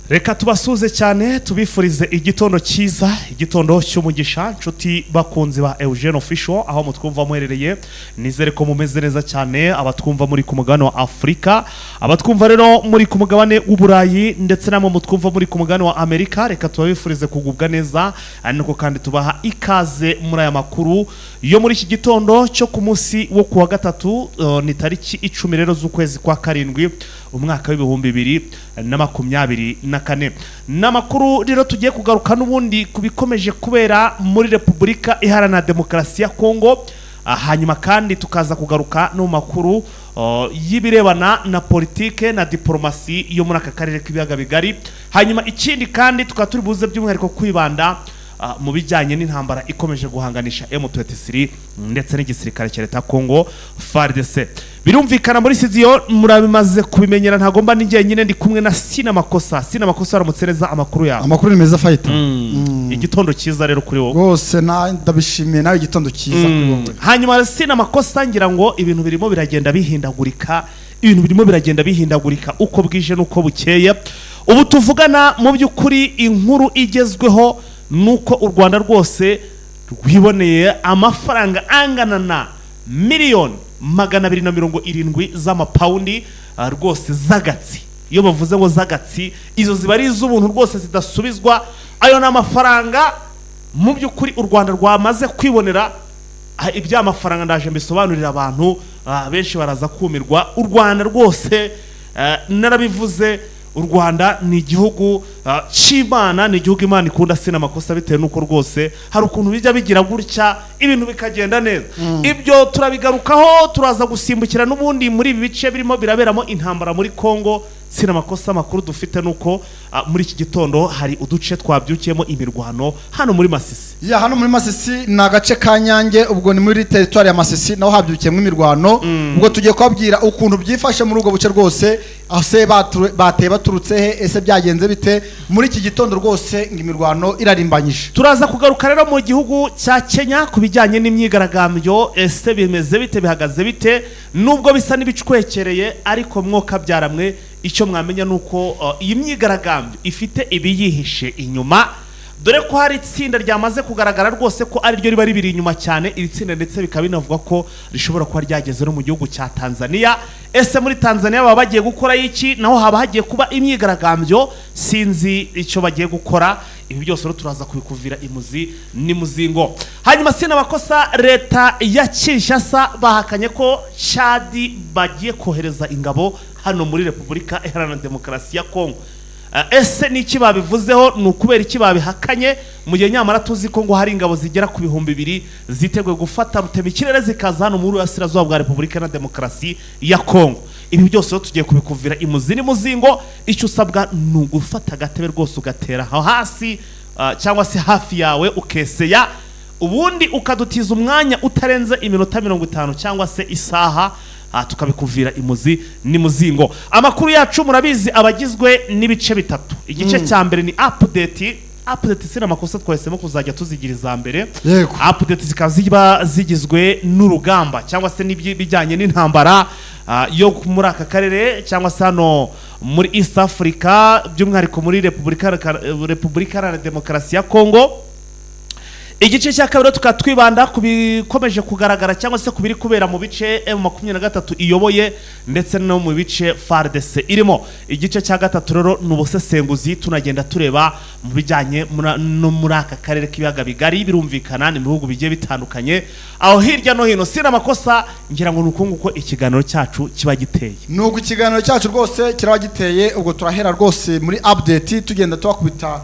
Reka tubasuze cyane, tubifurize igitondo cyiza, igitondo cy'umugisha, nshuti bakunzi ba Eugene Official aho mutwumva muherereye. Nizere ko mumeze neza cyane, abatwumva muri ku mugabane wa Afurika, abatwumva rero muri ku mugabane w'Uburayi, ndetse namwe mutwumva muri ku mugabane wa Amerika. Reka tubabifurize kugubwa neza, ariko kandi tubaha ikaze muri aya makuru yo muri iki gitondo cyo ku munsi wo kuwa gatatu, ni tariki 10 rero z'ukwezi kwa karindwi, umwaka w'2024. Ni amakuru rero tugiye kugaruka n'ubundi ku bikomeje kubera muri Repubulika Iharanira Demokarasi ya Kongo. Hanyuma kandi tukaza kugaruka no mu makuru y'ibirebana na politike na diporomasi yo muri aka karere k'ibiyaga bigari. Hanyuma ikindi kandi tukaba turi buze by'umwihariko kwibanda mu bijyanye n'intambara ikomeje guhanganisha M23 ndetse n'igisirikare cya leta ya Congo, FARDC. Birumvikana muri studio murabimaze kubimenyera, ntagomba ni njyenyine, ndi kumwe na Sina Makosa. Sina Makosa, aramutse neza, amakuru yawe? Amakuru ni meza, fayita. Igitondo cyiza rero kuri wowe. Rwose ndabishimiye, nawe igitondo cyiza kuri wowe. Hanyuma Sina Makosa, ngira ngo ibintu birimo biragenda bihindagurika, ibintu birimo biragenda bihindagurika uko bwije n'uko bukeye. Ubu tuvugana, mu by'ukuri inkuru igezweho ni uko u Rwanda rwose rwiboneye amafaranga angana na miliyoni 270 z'amapawundi, rwose z'agatsi. Iyo bavuze ngo z'agatsi, izo ziba ari iz'ubuntu rwose zidasubizwa. Ayo ni amafaranga mu by'ukuri u Rwanda rwamaze kwibonera. Iby'amafaranga ndaje mbisobanurira abantu, benshi baraza kumirwa. U Rwanda rwose, narabivuze, u Rwanda ni igihugu cy'Imana, ni igihugu Imana ikunda, sina amakosa, bitewe n'uko rwose hari ukuntu bijya bigira gutya ibintu bikagenda neza. Ibyo turabigarukaho, turaza gusimbukira n'ubundi muri ibi bice birimo biraberamo intambara muri Congo. Sina amakosa, amakuru dufite nuko muri iki gitondo hari uduce twabyukiyemo imirwano hano muri Masisi. Ya, hano muri Masisi ni agace ka Nyange, ubwo ni muri teritwari ya Masisi, naho habyukiyemo imirwano. Ubwo tugiye kubabwira ukuntu byifashe muri ubwo buce rwose. Aho se bateye baturutse he? Ese byagenze bite muri iki gitondo? Rwose ngo imirwano irarimbanyije. Turaza kugaruka rero mu gihugu cya Kenya ku bijyanye n'imyigaragambyo. Ese bimeze bite, bihagaze bite? Nubwo bisa n'ibicwekereye, ariko mwoka byaramwe, icyo mwamenya ni uko iyi myigaragambyo ifite ibiyihishe inyuma, dore ko hari itsinda ryamaze kugaragara rwose ko ariryo riba ribiri inyuma cyane. Iri tsinda ndetse bikaba binavuga ko rishobora kuba ryageze no mu gihugu cya Tanzania. Ese muri Tanzania baba bagiye gukora iki? Naho haba hagiye kuba imyigaragambyo? Sinzi icyo bagiye gukora. Ibi byose rero turaza kubikuvira imuzi n'imuzingo. Hanyuma sina makosa, leta ya Kinshasa bahakanye ko Chadi bagiye kohereza ingabo hano muri Repubulika Iharanira Demokarasi ya Kongo. Ese ni iki babivuzeho? Ni ukubera iki babihakanye, mu gihe nyamara tuzi ko ngo hari ingabo zigera ku 2000 ziteguye gufata rutemikirere zikaza hano muri Burasirazuba bwa Repubulika na Demokarasi ya Kongo? Ibi byose rero tugiye kubikuvira imuzi n'imuzingo. Icyo usabwa ni ugufata agatebe rwose ugatera aho hasi, cyangwa se hafi yawe, ukeseya, ubundi ukadutiza umwanya utarenze iminota 50 cyangwa se isaha, tukabikuvira imuzi n'imuzingo. Amakuru yacu murabizi abagizwe n'ibice bitatu. Igice cya mbere ni update. Update, sina amakosa, twahisemo kuzajya tuzigira iza mbere. Update zikaba ziba zigizwe n'urugamba cyangwa se n'ibijyanye n'intambara yo muri aka karere cyangwa se hano muri East Africa, by'umwihariko muri Repubulika Iharanira Demokarasi ya Kongo. Igice cya kabiri tukaba twibanda ku bikomeje kugaragara cyangwa se ku biri kubera mu bice M23 iyoboye ndetse no mu bice FARDC irimo. Igice cya gatatu rero ni ubusesenguzi, tunagenda tureba mu bijyanye no muri aka karere k'ibiyaga bigari. Birumvikana ni mu bihugu bigiye bitandukanye aho hirya no hino. Sina amakosa, ngira ngo ni uko nguko ikiganiro cyacu kiba giteye. Nuko ikiganiro cyacu rwose kiraba giteye. Ubwo turahera rwose muri update, tugenda tubakubita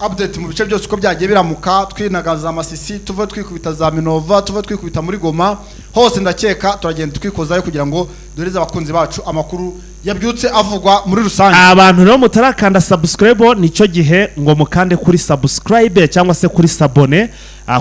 update mu bice byose uko byagiye biramuka, twinagaza Masisi, tuve twikubita za Minova, tuve twikubita muri Goma hose. Ndakeka turagenda twikozayo kugira ngo duhereze abakunzi bacu amakuru yabyutse avugwa muri rusange. Abantu rero mutarakanda subscribe, nicyo gihe ngo mukande kuri subscribe cyangwa se kuri s'abonner,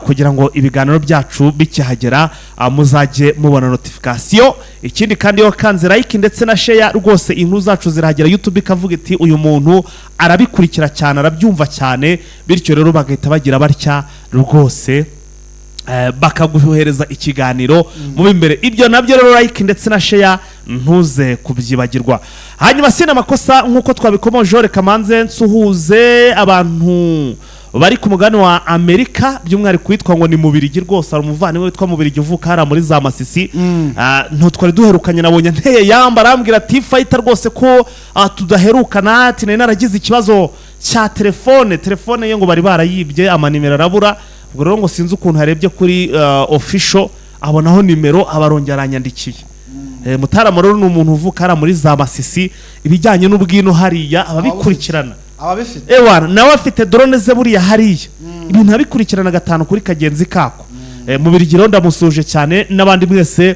kugira ngo ibiganiro byacu bikihagera muzajye mubona notification. Ikindi kandi, iyo wakanze like ndetse na share, rwose inkuru zacu zirahagera, YouTube ikavuga iti: "Uyu muntu arabikurikira cyane, arabyumva cyane." Bityo rero bagahita bagira batya rwose. Bakaguhereza ikiganiro mu imbere. Ibyo nabyo rero, like ndetse na share ntuze kubyibagirwa. Hanyuma sina amakosa nk'uko twabikomojeho, reka manze nsuhuze abantu bari ku mugabane wa Amerika, by'umwihariko witwa ngo ni Mubirigi. Rwose hari umuvandimwe witwa Mubirigi uvuka hariya muri za Masisi. Ntutwari duherukanye, nabonye nteye yamba, arambwira ati: "Fighter, rwose ko tudaherukana?" Ati: "Nari naragize ikibazo cya telefone." Telefone ye ngo bari barayibye, amanimero arabura. Ubwo rero ngo sinzi ukuntu yarebye kuri official abonaho nimero, abarongera aranyandikiye. Mutarama rero ni umuntu uvuka hariya muri za Masisi, ibijyanye n'ubwino hariya ababikurikirana. Ababifite. Ewana, nawe afite drone ze buriya hariya, ibintu abikurikirana gatanu kuri kagenzi kako. Mubirigi rero ndamusuje cyane, n'abandi mwese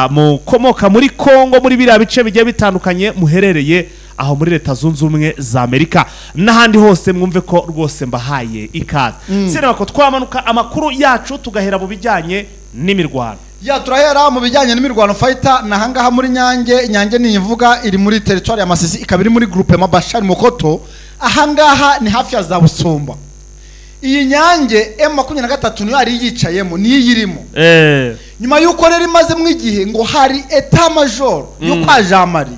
mukomoka muri Kongo, muri biriya bice bigiye bitandukanye, muherereye aho muri Leta Zunze Ubumwe za Amerika n'ahandi hose, mwumve ko rwose mbahaye ikaze. Sinema ko twamanuka amakuru yacu tugahera mu bijyanye n'imirwano. Ya, turahera mu bijyanye n'imirwano, fighter, na ahangaha muri Nyange. Nyange ni imvuga iri muri territoire ya Masisi, ikaba iri muri groupement Bashari Mokoto. Ahangaha ni hafi ya za Busumba. Iyi Nyange M23 niyo yari yicayemo, niyo iyirimo. Nyuma y'uko rero imazemo igihe, ngo hari état major yo kwa Jean Marie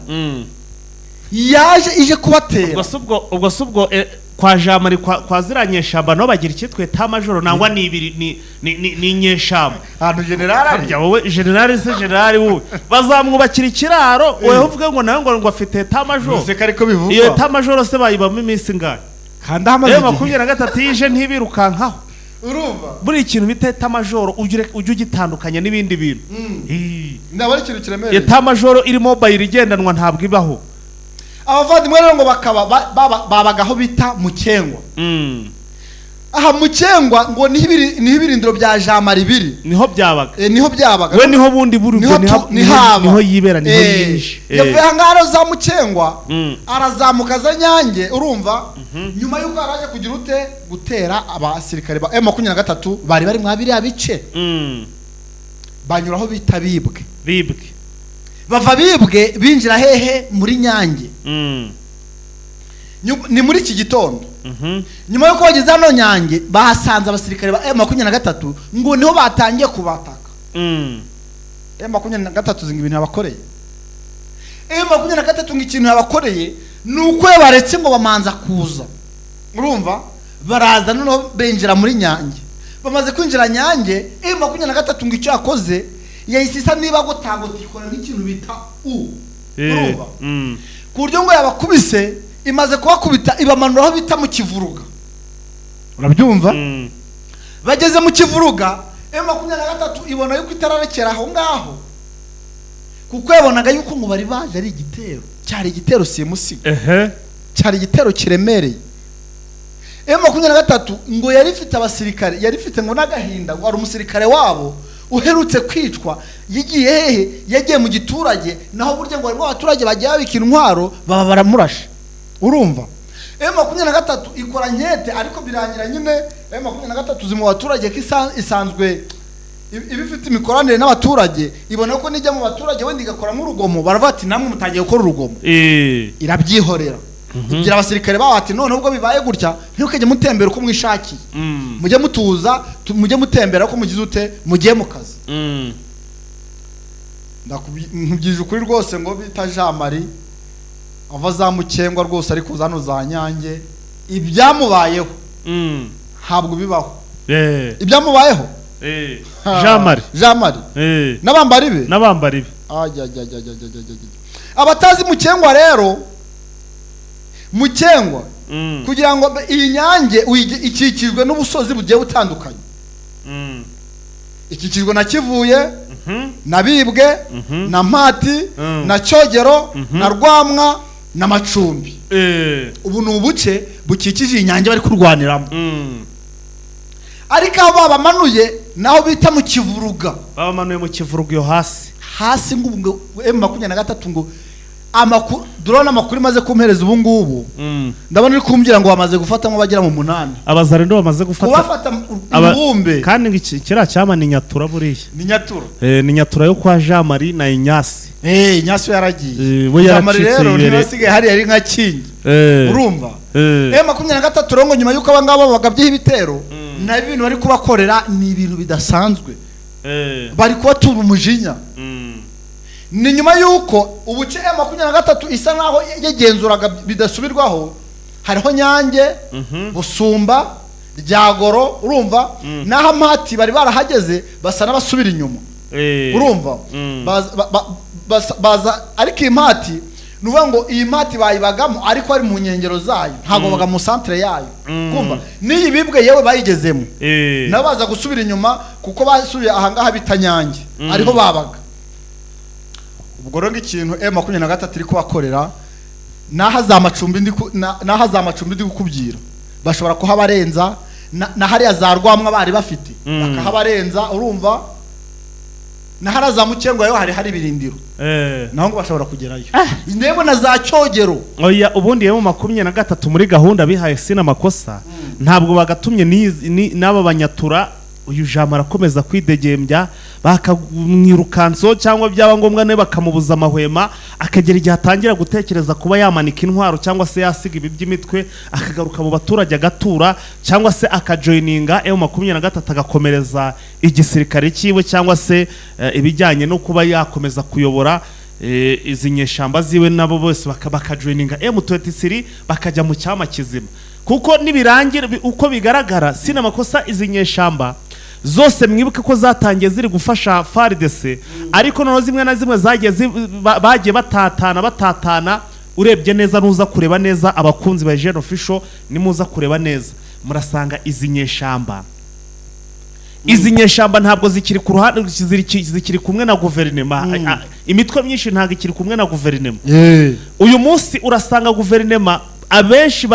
yaje ije kubatera. Ubwo si ubwo kwa Jamari, kwa ziriya nyeshamba nabo bagira icyitwa état major, nangwa ni ibiri ni inyeshamba? Ahantu general ari. Harya wowe general se, general wowe bazamwubakira ikiraro, wowe uvuge ngo nawe ngo afite état major? Nuse ariko bivugwa. Iyo état major se bayibamo iminsi ingahe? Kandi ahamaze Iyo igihe. 23 yije ntibirukankaho. Urumva. Buri ikintu bita état major ujye ugitandukanya n'ibindi bintu. Ndabona ikintu kiremereye. État major iri mobile igendanwa ntabwo ibaho. Abavandimwe rero ngo bakaba babagaho bita Mukengwa. Aha Mukengwa ngo niho ibirindiro bya Jean Marie biri. Niho byabaga. Niho byabaga. We niho bundi buri Niho ubwo niho haba. Niho yibera, niho yihishe. Yavuye ahangaha rero za Mukengwa, arazamuka aza Nyange. Urumva, nyuma y'uko yaraje kugira ute, gutera abasirikare ba M23 bari mwa biriya bice, banyura aho bita Bibwe. Bibwe. Bava Bibwe binjira hehe? Muri Nyange. Ni muri iki gitondo. Nyuma y'uko bageze hano Nyange, bahasanze abasirikare ba M23, ngo niho batangiye kubataka. M23 zinga ibintu yabakoreye. M23 ngo ikintu yabakoreye ni uko yabaretse ngo bamanza kuza. Urumva, baraza noneho binjira muri Nyange. Bamaze kwinjira Nyange, M23 ngo icyo yakoze, yahise isa niba gotagota, ikora nk'ikintu bita u urumva, ku buryo ngo yabakubise. Imaze kubakubita, ibamanura aho bita mu Kivuruga. Urabyumva? Bageze mu Kivuruga, M23 ibona yuko itararekera aho ngaho, kuko yabonaga yuko ngo bari baje ari igitero, cyari igitero simusiga, cyari igitero kiremereye. M23 ngo yari ifite abasirikare, yari ifite ngo n'agahinda, ngo hari umusirikare wabo uherutse kwicwa. Yagiye hehe? Yagiye mu giturage, naho burya ngo harimo abaturage bagiye babika intwaro, baba baramurashe. Urumva, M23 ikora nkete, ariko birangira nyine M23 zi mu baturage ko isanzwe iba ifite imikoranire n'abaturage, ibona ko nijya mu baturage wenda igakora nk'urugomo, baravuga ati: "Namwe mutangiye gukora urugomo." Irabyihorera, ibwira abasirikare babo ati: "None ubwo bibaye gutya, ntimukajye mutembera uko mwishakiye, mujye mutuza, mujye mutembera uko mugize ute, mugiye mu kazi." Nkubwije ukuri rwose, ngo bita Jean Marie ava za Mukengwa rwose, ariko hano za Nyange ibyamubayeho ntabwo bibaho. Ibyamubayeho. Jean Marie. Jean Marie n'abambari be. N'abambari be. Ajya, ajya, ajya, ajya, ajya, ajya, ajya. Abatazi Mukengwa rero, Mukengwa, kugira ngo iyi Nyange ikikijwe n'ubusozi bugiye butandukanye. Ikikijwe na Kivuye, na Bibwe, na Mpati, na Cyogero, na Rwamwa na Macumbi. Ubu ni ubuce bukikije iyi Nyange bari kurwaniramo. Ariko aho babamanuye naho bita mu Kivuruga. Babamanuye mu Kivuruga iyo hasi. Hasi ngo M23 ngo amakuru drone, amakuru imaze kumpereza ubu ngubu, ndabona uri kumbwira ngo bamaze gufatamo bagera mu 8. Abazarendo bamaze gufata kubafata imbumbe. Kandi ngo kiriya cyama ni Nyatura buriya. Ni Nyatura. Ni Nyatura yo kwa Jean Marie na Inyasi. Inyasi we yaragiye. We Jean Marie yaracitse rero yibere- ntibasigaye hariya ari nka Kingi. Urumva, M23 rero ngo nyuma y'uko aba ngaba bagabyeho ibitero, Na ibintu bari kubakorera ni ibintu bidasanzwe, bari kubatura umujinya. Ni nyuma y'uko ubuce M23 isa nkaho yagenzuraga bidasubirwaho, hariho Nyange, Busumba, Ryagoro, urumva, n'aho Amati bari barahageze basa n'abasubira inyuma, urumva, baza ariko iyi Mpati, ni ukuvuga ngo iyi Mpati bayibagamo ariko ari mu nkengero zayo, ntabwo babaga mu santere yayo. Kumva n'iyi Bibwe yewe bayigezemo, nabo baza gusubira inyuma kuko basubiye ahangaha bita Nyange, ariho babaga. Ubwo rero ikintu M23 iri kubakorera, n'aho za macumbi ndi kukubwira, bashobora kuhabarenza na hariya za Rwamwa bari bafite, bakahabarenza, urumva, na hariya za Mukengwa yo hari ibirindiro, naho ngo bashobora kugerayo, ndebo na za Cyogero. Oya, ubundi M23 muri gahunda bihaye sina makosa, ntabwo bagatumye n'aba banyatura. Uyu jambo arakomeza kwidegembya, bakamwirukanso cyangwa byaba ngombwa nawe bakamubuza amahwema, akagera igihe atangira gutekereza kuba yamanika intwaro cyangwa se yasiga ibi by'imitwe akagaruka mu baturage agatura, cyangwa se akajoininga M23 agakomereza igisirikare cyiwe, cyangwa se ibijyanye no kuba yakomeza kuyobora izi nyeshamba ziwe, nabo bose bakajoininga M23 bakajya mu cyama kizima. Kuko nibirangira, uko bigaragara sina makosa, izi nyeshamba zose mwibuke ko zatangiye ziri gufasha FARDC, ariko noneho zimwe na zimwe zagiye bagiye batatana. Urebye neza, nuza kureba neza, abakunzi ba Jeune Official, nimuza kureba neza murasanga izi nyeshamba ntabwo zikiri ku ruhande, zikiri kumwe na guverinema. Imitwe myinshi ntabwo ikiri kumwe na guverinema. Uyu munsi urasanga guverinema abenshi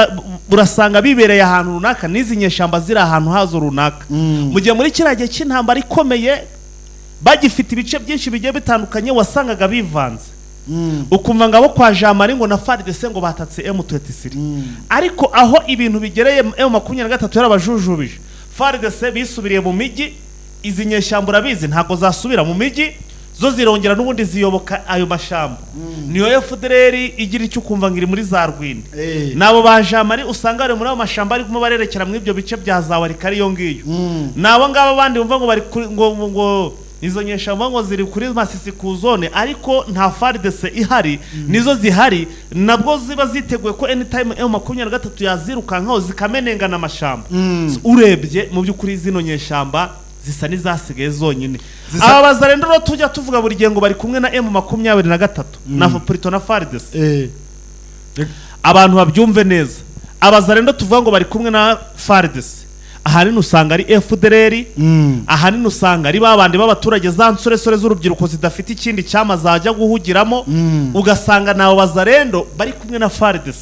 urasanga bibereye ahantu runaka, n'izi nyeshamba ziri ahantu hazo runaka, mu gihe muri kiriya gihe cy'intambara ikomeye bagifite ibice byinshi bigiye bitandukanye wasangaga bivanze, ukumva ngo abo kwa Jean Marie ngo na FARDC ngo batatse M23. Ariko aho ibintu bigereye, M23 yarabajujubije, FARDC bisubiriye mu mijyi. Izi nyeshyamba urabizi ntabwo zasubira mu mijyi, zo zirongera n'ubundi ziyoboka ayo mashyamba. Niyo FDLR igira icyo ukumva ngo iri muri za Rwindi, nabo ba Jean Marie usanga bari muri ayo mashyamba arimo barerekera muri ibyo bice bya za Warikari iyo ngiyo. Nabo ngabo abandi bumva ngo bari kuri, ngo izo nyeshyamba ngo ziri kuri Masisi ku zone, ariko nta FARDC ihari, nizo zihari nabwo ziba ziteguye ko anytime M23 yazirukankaho zikamenengana amashyamba. Urebye mu by'ukuri zino nyeshyamba zisa n'izasigaye zonyine. Aba bazarendo rero tujya tuvuga buri gihe ngo bari kumwe na M23 na Purito na FARDC, abantu babyumve neza. Abazarendo tuvuga ngo bari kumwe na FARDC ahanini usanga ari FDLR, ahanini usanga ari babandi b'abaturage, za nsoresore z'urubyiruko zidafite ikindi cyama zajya guhugiramo, ugasanga nabo bazarendo bari kumwe na FARDC.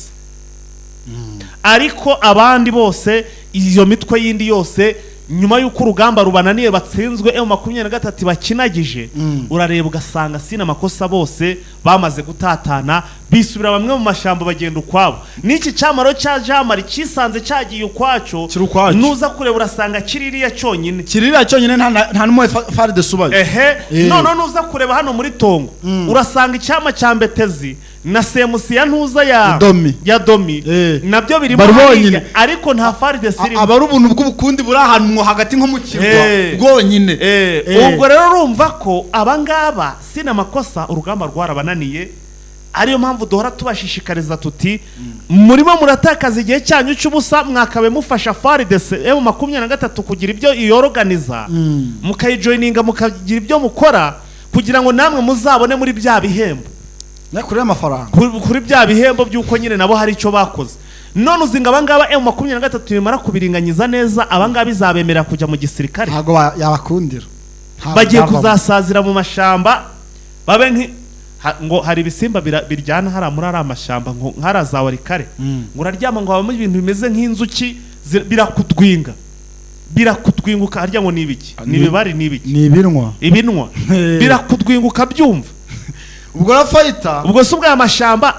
Ariko abandi bose, iyo mitwe yindi yose, nyuma y'uko urugamba rubananiye, batsinzwe, M23 bakinagije, urareba ugasanga sina amakosa bose bamaze gutatana, bisubira bamwe mu mashyamba bagenda ukwabo. N'iki cyamaro cya Jamari cyisanze cyagiye ukwacyo. Kiri ukwacyo. Nuza kureba urasanga kiririya cyonyine. Kiririya cyonyine, nta n'umwe FARDC ubayo. Ehe. None nuza kureba hano muri Tongo, urasanga icyama cya Mbetezi na semusi ya ntuza ya Domi. ya Domi, nabyo birimo Bari hariya, bonyine. ariko nta FARDC irimo. Aba ari ubuntu bw'ubukundi buri ahantu mwo hagati nko mu kirwa bwonyine. Ubwo rero urumva ko abangaba sina makosa urugamba rwarabananiye, ariyo mpamvu duhora tubashishikariza tuti murimo muratakaza igihe cyanyu cy'ubusa, mwakabe mufasha FARDC M23 kugira ibyo iyoroganiza, mukayijoininga, mukagira ibyo mukora kugira ngo namwe muzabone muri bya bihembo. Kuri amafaranga. Kuri bya bihembo by'uko nyine nabo hari icyo bakoze. None uzi ngo abangaba M23 bimara kubiringanyiza neza, abangaba izabemerera kujya mu gisirikare? Ntabwo yabakundira. Ntabwo Bagiye byavamo. kuzasazira mu mashamba, babe nki ngo hari ibisimba biryana hariya muri ariya mashyamba, ngo nk'hariya za Warikare, ngo uraryama ngo habamo ibintu bimeze nk'inzuki, birakutwinga, birakutwinguka harya ngo ni ibiki, ni ibibari, ni ibiki? Ni ibinwa. Ibinwa. Birakutwinga ukabyumva. Ubwo rero fayita Ubwo si ubwo aya mashyamba,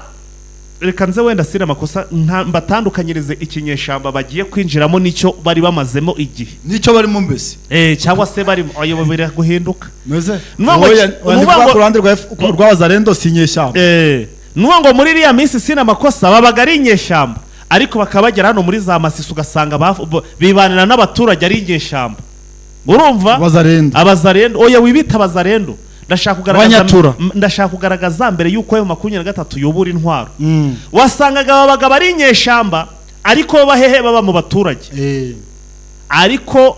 reka nze wenda sira amakosa mbatandukanyirize ikinyeshyamba bagiye kwinjiramo n'icyo bari bamazemo igihe. Nicyo barimo mbese. Cyangwa se barimo oya biri guhinduka. Meze Nuvuga ngo Oya, nuvuga ndi kuvuga ku ruhande rw'abazarendo, si inyeshyamba. Nuvuga ngo muri iriya minsi sina amakosa babaga ari inyeshyamba. Ariko bakaba bagera hano muri za Masisi, ugasanga bibanira n'abaturage ari inyeshyamba, urumva? Abazarendo. Abazarendo, oya, wibita abazarendo. Ndashaka kugaragaza Abanyatura. Ndashaka kugaragaza mbere y'uko ayo 23 yobora intwaro, wasangaga aba bagabo ari inyeshyamba, ariko baba hehe? Baba mu baturage. Ariko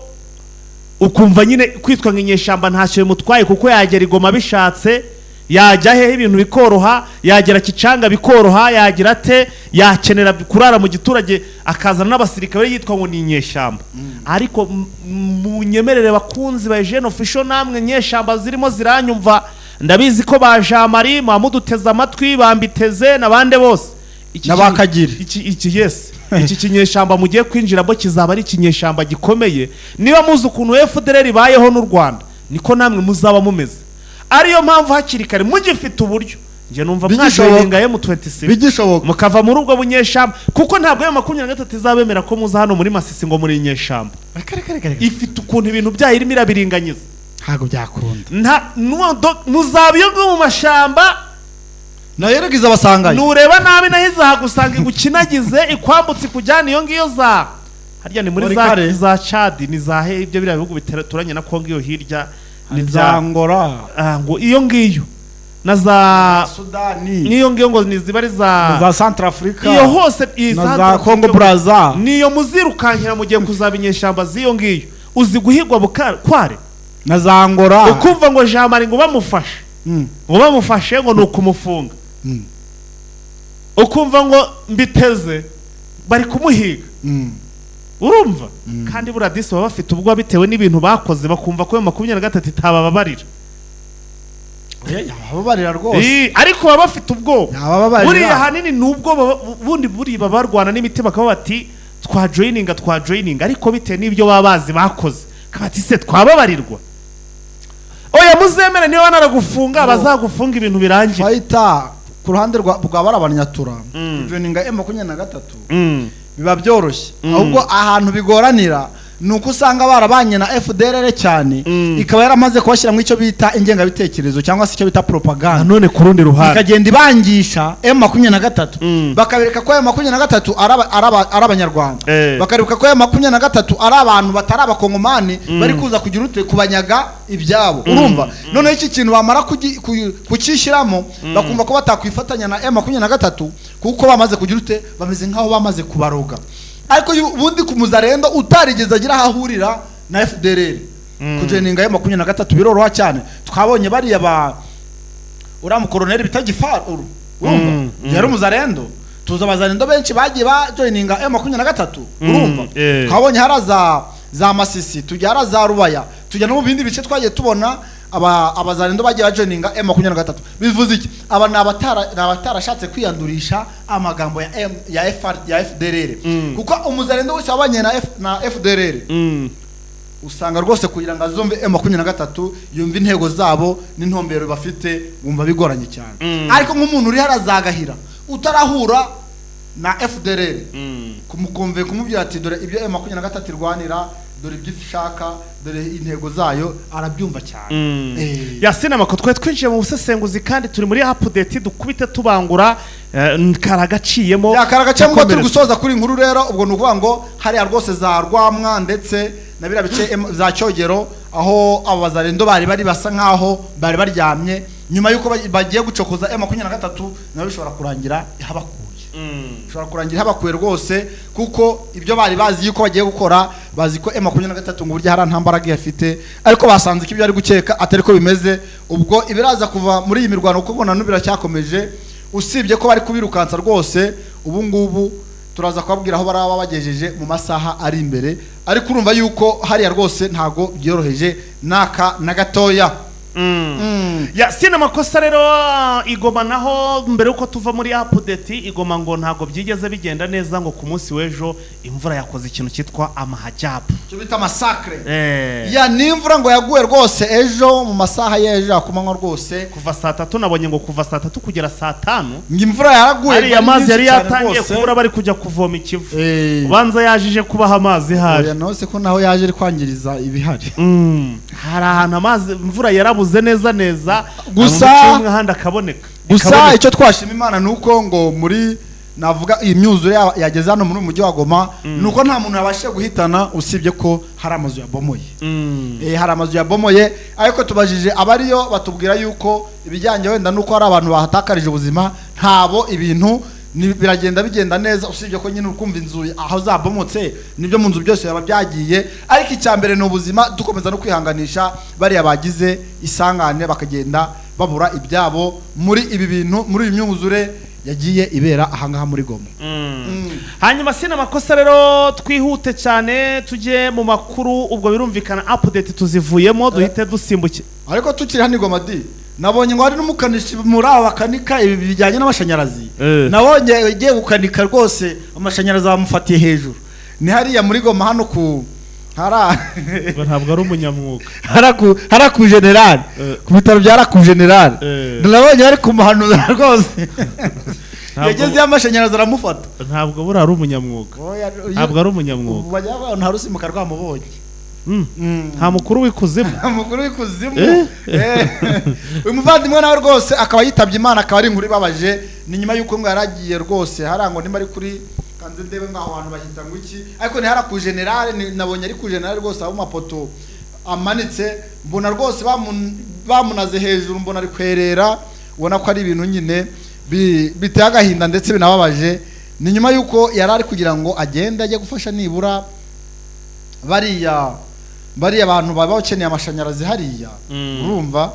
ukumva nyine kwitwa ngo inyeshyamba ntacyo bimutwaye, kuko yagera i Goma bishatse, yajya hehe ibintu bikoroha, yagera Kicanga bikoroha, yagira ate, yakenera kurara mu giturage akazana n'abasirikare yitwa ngo ni inyeshyamba. Ariko munyemerere, bakunzi ba Eugene Official, namwe nyeshyamba zirimo ziranyumva, ndabizi ko ba Jean Marie muduteze amatwi, bambiteze n'abandi bose. Iki N'abakagiri. Iki, yes, iki kinyeshyamba mugiye kwinjiramo kizaba ari ikinyeshyamba gikomeye. Niba muzi ukuntu FDLR ibayeho n'u Rwanda, niko namwe muzaba mumeze. Ariyo mpamvu hakiri kare mugifite uburyo, njye numva Bigishoboka. mwajoininga M26, Bigishoboka. mukava muri ubwo bunyeshyamba, kuko ntabwo M23 izabemera ko muza hano muri Masisi ngo muri inyeshyamba. Ifite ukuntu ibintu byayo irimo irabiringanyiza. Ntabwo byakunda. Nta muzaba iyo ngiyo mu mashyamba. Nayo rero izabasangayo. Nureba nabi naho izahagusanga, igukinagize, ikwambutse, ikujyana iyo ngiyo za harya ni muri za Warikare. za Chad, ni za he, ibyo biriya bihugu bituranye na Kongo iyo hirya, ni Za bya Angola. Ah, ngo iyo ngiyo na za Sudani. n'iyo ngiyo ngo ni ziba ari za Za Centrafrica. Iyo hose iyi Na za Centrafrica. Congo Brazza. Niyo muzirukankira, mugiye kuzaba inyeshyamba z'iyo ngiyo, uzi guhigwa kware. Na za Angola. Ukumva ngo Jean Marie ngo bamufashe, ngo bamufashe ngo ni ukumufunga. Ukumva ngo mbiteze bari kumuhiga. Urumva kandi buriya disi baba bafite ubwoba bitewe n'ibintu bakoze, bakumva ko iyo 23 itabababarira. Oya, yabababarira rwose. Ii, ariko baba bafite ubwoba. Yabababarira. Buriya ahanini ni ubwoba, bundi buriya baba barwana n'imitima, bakaba bati twajoininga, twajoininga, ariko bitewe n'ibyo baba bazi bakoze, bakaba bati se twababarirwa? Oya, muzemere, niba naragufunga bazagufunga ibintu birangira. Fayita ku ruhande rwa bari abanyatura, kujoininga M23 biba byoroshye. Ahubwo ahantu bigoranira ni uko usanga barabanye na FDLR cyane, ikaba yaramaze kubashyira mu icyo bita ingengabitekerezo cyangwa se icyo bita propaganda. Nanone ku rundi ruhande, ikagenda ibangisha M23, bakabereka ko M23 ari abanyarwanda, bakareka ko M23 ari abantu batari abakongomani bari kuza kugira ute, kubanyaga ibyabo. Urumva noneho iki kintu bamara kucyishyiramo, bakumva ko batakwifatanya na M23 kuko bamaze kugira ute, bameze nk'aho bamaze kubaroga. Ariko ubundi ku muzarendo utarigeze agira aho ahurira na FDLR, kujoininga M23 biroroha cyane. Twabonye bariya ba uriya mukoroneri bita Gifaru, urumva, yari umuzarendo. Tuzi abazarendo benshi bagiye bajoininga M23, urumva. Twabonye hara za Masisi, tujya hara za Rubaya, tujya no mu bindi bice, twagiye tubona abazarendo bagiye bajoininga M23. Bivuze iki? Aba ni abatarashatse kwiyandurisha amagambo ya M, ya FR, ya FDLR, kuko umuzarendo wese wabanye na FDLR, usanga rwose kugira ngo azumve M23, yumve intego zabo n'intumbero bafite, wumva bigoranye cyane. Ariko nk'umuntu uri harazagahira utarahura na FDLR, kumukomve kumubwira ati dore ibyo M23 irwanira, dore ibyo ishaka, dore intego zayo, arabyumva cyane. Yasine Mako, twari twinjiye mu busesenguzi kandi turi muri update, dukubite tubangura, karagaciyemo. Yakaraga cyangwa turi Dukomereze. gusoza kuri inkuru rero. Ubwo ni ukuvuga ngo hariya rwose za Rwamwa ndetse na biriya bice za Cyogero, aho abo bazarendo bari basa nkaho bari baryamye, nyuma y'uko bagiye gucokoza M23, nabo bishobora kurangira ihabakuye, bishobora kurangira ihabakuye rwose, kuko ibyo bari bazi yuko bagiye gukora, bazi ko M23 ngo burya hari nta mbaraga ifite, ariko basanze ko ibyo ari gukeka atari ko bimeze. Ubwo ibiraza kuva muri iyi mirwano, kuko na n'ubu biracyakomeje, usibye ko bari kubirukansa rwose ubu ngubu, turaza kubabwira aho baraba bagejeje mu masaha ari imbere. Ariko urumva yuko hariya rwose ntago byoroheje naka na gatoya. Ya sina makosa rero, igoma naho, mbere yuko tuva muri update, igoma ngo ntago byigeze bigenda neza, ngo ku munsi w'ejo imvura yakoze ikintu cyitwa amahajabu. Icyo bita massacre. Ya n'imvura ngo yaguye rwose ejo mu masaha y'ejo ku manywa rwose. Kuva saa 3, nabonye ngo kuva saa 3 kugera saa 5 ngo imvura yaraguye, ariya ngo ari mazi yari nyinshi cyane yatangiye rwose. kubura, bari kujya kuvoma ikivu. Ubanza yajije kubaha amazi haje. Oya, nawe se ko naho yaje ari kwangiriza ibihari. Hari ahantu amazi imvura yarabuze neza neza, Gusa- ahandi akaboneka. Gusa Ikaboneka. icyo twashima Imana ni uko ngo muri Navuga iyi myuzure yageze hano muri uyu mujyi wa Goma, nuko nta muntu yabashije guhitana, usibye ko hari amazu yabomoye. Hari amazu yabomoye, ariko tubajije abariyo batubwira yuko ibijyanye wenda nuko hari abantu bahatakarije ubuzima, ntabo, ibintu biragenda bigenda neza, usibye ko nyine ukumva inzu aho zabomotse nibyo mu nzu byose biba byagiye. Ariko icya mbere ni ubuzima. Dukomeza no kwihanganisha bariya bagize isangane bakagenda babura ibyabo muri ibi bintu, muri iyi myuzure yagiye ibera ahangaha muri Goma. Hanyuma sina makosa rero, twihute cyane tujye mu makuru. Ubwo birumvikana update tuzivuyemo, duhite dusimbuke. Ariko tukiri hano i Goma di, nabonye ngo hari n'umukanishi muri aba bakanika ibi bijyanye n'amashanyarazi. Nabonye ugiye gukanika rwose, amashanyarazi bamufatiye hejuru. Ni hariya muri Goma hano ku hara Ntabwo ari umunyamwuga. Hara ku general, ku bitaro bya ku general. Nabonye bari kumuhanuza rwose, yagezeyo amashanyarazi aramufata. Ntabwo buriya ari umunyamwuga, ntabwo ari umunyamwuga. Bajya abantu hari usimuka rwamubonye. Nta mukuru w'ikuzimu. Umukuru w'ikuzimu. Uyu muvandimwe nawe rwose akaba yitabye Imana, akaba ari inkuru ibabaje. Ni nyuma y'uko ngo yaragiye rwose harangwa nimba ari kuri kanze ndebe ngo aho hantu bahita ngo iki, ariko ni hara ku general. Nabonye ari ku general rwose, aho mapoto amanitse, mbona rwose bamunaze hejuru, mbona ari kwerera. Ubona ko ari ibintu nyine biteye agahinda ndetse binababaje. Ni nyuma y'uko yari ari kugira ngo agende ajye gufasha nibura bariya bantu baba bakeneye amashanyarazi hariya. Urumva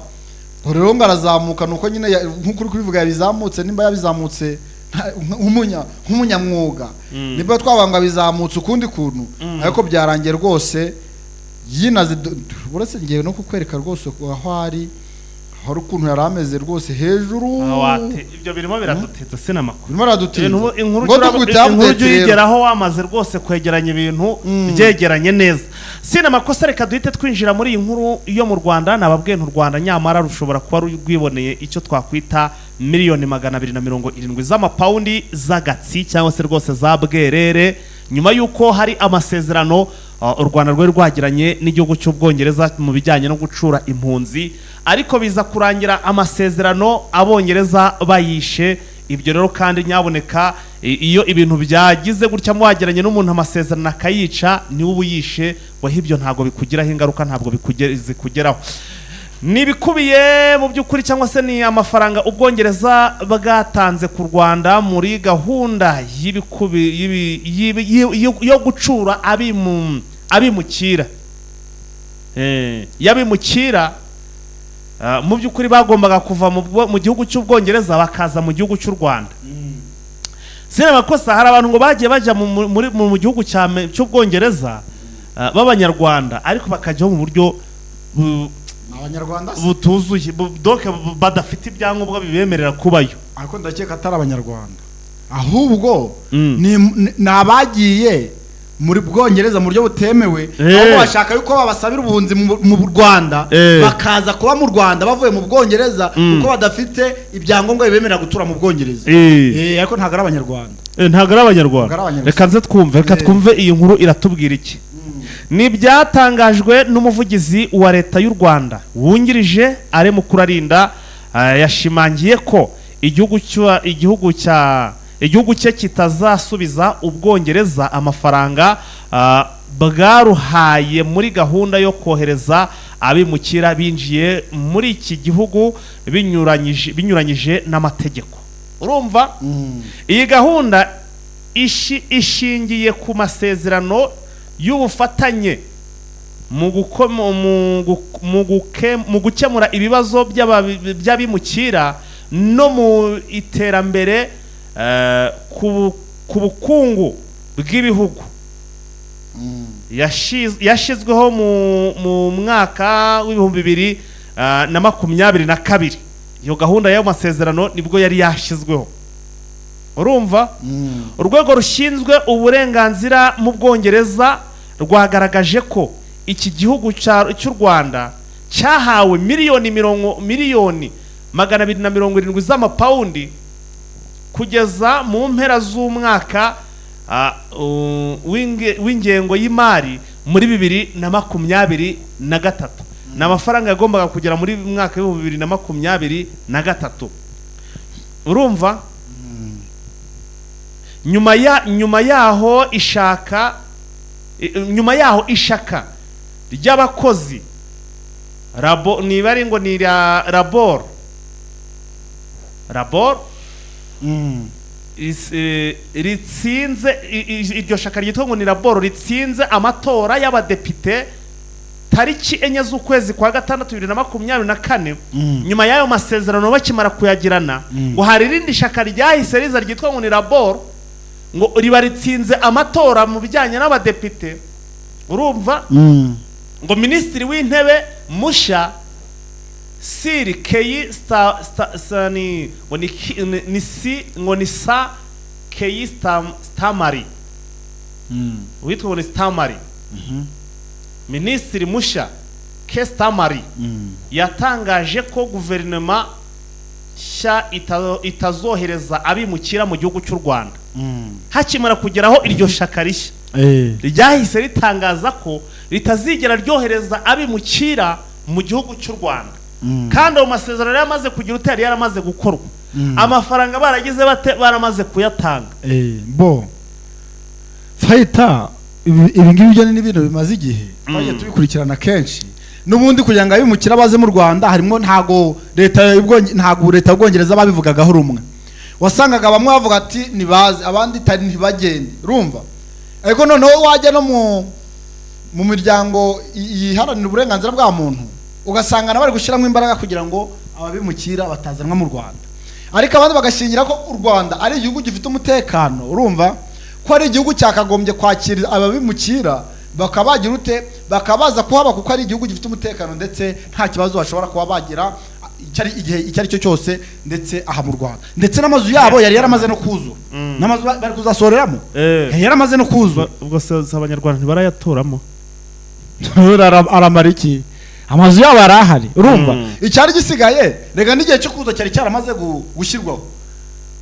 ngo rero ngo arazamuka, nuko nyine nk'uko uri kubivuga yabizamutse, nimba yabizamutse nk'umunyamwuga, nimba twavuga ngo abizamutse ukundi kuntu, ariko byarangiye rwose yinaze. Uretse ngiye no kukwereka rwose aho ari, hari ukuntu yari ameze rwose hejuru. Wate, ibyo birimo biraduteza sina makuru. Birimo biradutinza. Inkuru Ngo dukubite inkuru update ujye rero. uyigeraho wamaze rwose kwegeranya ibintu byegeranye neza. Sina makosa, reka duhite twinjira muri iyi nkuru yo mu Rwanda. Nababwiye nti u Rwanda nyamara rushobora kuba rwiboneye icyo twakwita 270 miliyoni z'amapawundi z'agatsi, cyangwa se rwose za bwerere, nyuma y'uko hari amasezerano u Rwanda rwari rwagiranye n'igihugu cy'Ubwongereza mu bijyanye no gucura impunzi, ariko biza kurangira amasezerano Abongereza bayishe. Ibyo rero kandi nyaboneka, iyo ibintu byagize gutya, muwagiranye n'umuntu amasezerano akayica, niwe uba uyishe waho. Ibyo ntabwo bikugiraho ingaruka, ntabwo zikugeraho. Ni ibikubiye mu by'ukuri, cyangwa se ni amafaranga Ubwongereza bwatanze ku Rwanda muri gahunda yo gucura abimukira. Y'abimukira mu by'ukuri bagombaga kuva mu gihugu cy'Ubwongereza bakaza mu gihugu cy'u Rwanda. Sina makosa, hari abantu ngo bagiye bajya mu gihugu cy'Ubwongereza b'Abanyarwanda, ariko bakajyaho mu buryo Ni Abanyarwanda se? butuzuye, donc badafite ibyangombwa bibemerera kubayo. Ariko ndakeka atari Abanyarwanda, ahubwo ni abagiye muri Bwongereza mu buryo butemewe, ahubwo bashaka yuko babasabira ubuhunzi mu Rwanda, bakaza kuba mu Rwanda bavuye mu Bwongereza, kuko badafite ibyangombwa bibemerera gutura mu Bwongereza. Ariko ntabwo ari Abanyarwanda. Ntabwo ari Abanyarwanda. Ntabwo ari Abanyarwanda. Reka nze twumve, reka twumve iyi nkuru iratubwira iki. Ni ibyatangajwe n'umuvugizi wa Leta y'u Rwanda wungirije Alain Mukurarinda. Yashimangiye ko igihugu cye kitazasubiza Ubwongereza amafaranga bwaruhaye muri gahunda yo kohereza abimukira binjiye muri iki gihugu binyuranyije n'amategeko. Urumva, iyi gahunda ishingiye ku masezerano y'ubufatanye mu gukemura ibibazo by'abimukira no mu iterambere ku bukungu bw'ibihugu, yashyizweho mu mwaka w'2022. Iyo gahunda y'ayo masezerano nibwo yari yashyizweho. Urumva, urwego rushinzwe uburenganzira mu Bwongereza rwagaragaje ko iki gihugu cy'u Rwanda cyahawe 270 miliyoni z'amapawundi kugeza mu mpera z'umwaka w'ingengo y'imari muri 2023. Ni amafaranga yagombaga kugera muri mwaka w'2023. Urumva. Nyuma yaho ishaka nyuma yaho ishaka ry'abakozi rabo, niba ari ngo ni Labour, Labour ritsinze iryo shaka ryitwa ngo ni Labour ritsinze amatora y'abadepite tariki 4 z'ukwezi kwa gatandatu 2024. Nyuma y'ayo masezerano bakimara kuyagirana, ngo hari irindi shaka ryahise riza ryitwa ngo ni Labour, ngo riba ritsinze amatora mu bijyanye n'abadepite. Urumva, ngo minisitiri w'intebe mushya Sir Keir Sta, ni ngo ni, ni si ngo ni sa Keir Starmer, witwa ngo ni Starmer, minisitiri mushya Keir Starmer yatangaje ko guverinoma nshya itazohereza abimukira mu gihugu cy'u Rwanda. Hakimara kugeraho iryo shaka rishya, ryahise ritangaza ko ritazigera ryohereza abimukira mu gihugu cy'u Rwanda, kandi ayo masezerano yari amaze kugira utari yaramaze gukorwa, amafaranga baragize bate, baramaze kuyatanga. Bo fayita, ibi ngibi byo ni ibintu bimaze igihe, twagiye tubikurikirana kenshi. N'ubundi kugira ngo abimukira baze mu Rwanda harimo, ntago leta y'Ubwongereza babivugagaho rumwe. Wasangaga bamwe bavuga ati nibaze, abandi tari ntibagende, urumva? Ariko noneho wajya no mu miryango yiharanira uburenganzira bwa muntu, ugasanga nabo bari gushyiramo imbaraga kugira ngo ababimukira batazanwa mu Rwanda, ariko abandi bagashingira ko u Rwanda ari igihugu gifite umutekano, urumva ko ari igihugu cyakagombye kwakira ababimukira, bakaba bagira ute, bakaba baza kuhaba kuko ari igihugu gifite umutekano, ndetse nta kibazo bashobora kuba bagira igihe icyo ari cyo cyose, ndetse aha mu Rwanda, ndetse n'amazu yabo yari yaramaze no kuzura, n'amazu bari kuzasoreramo yari yaramaze no kuzura. Ubwo se abanyarwanda ntibarayaturamo? Aramara iki? Amazu yabo arahari, urumva? Icyari gisigaye rega n'igihe cyo kuza cyari cyaramaze gushyirwaho.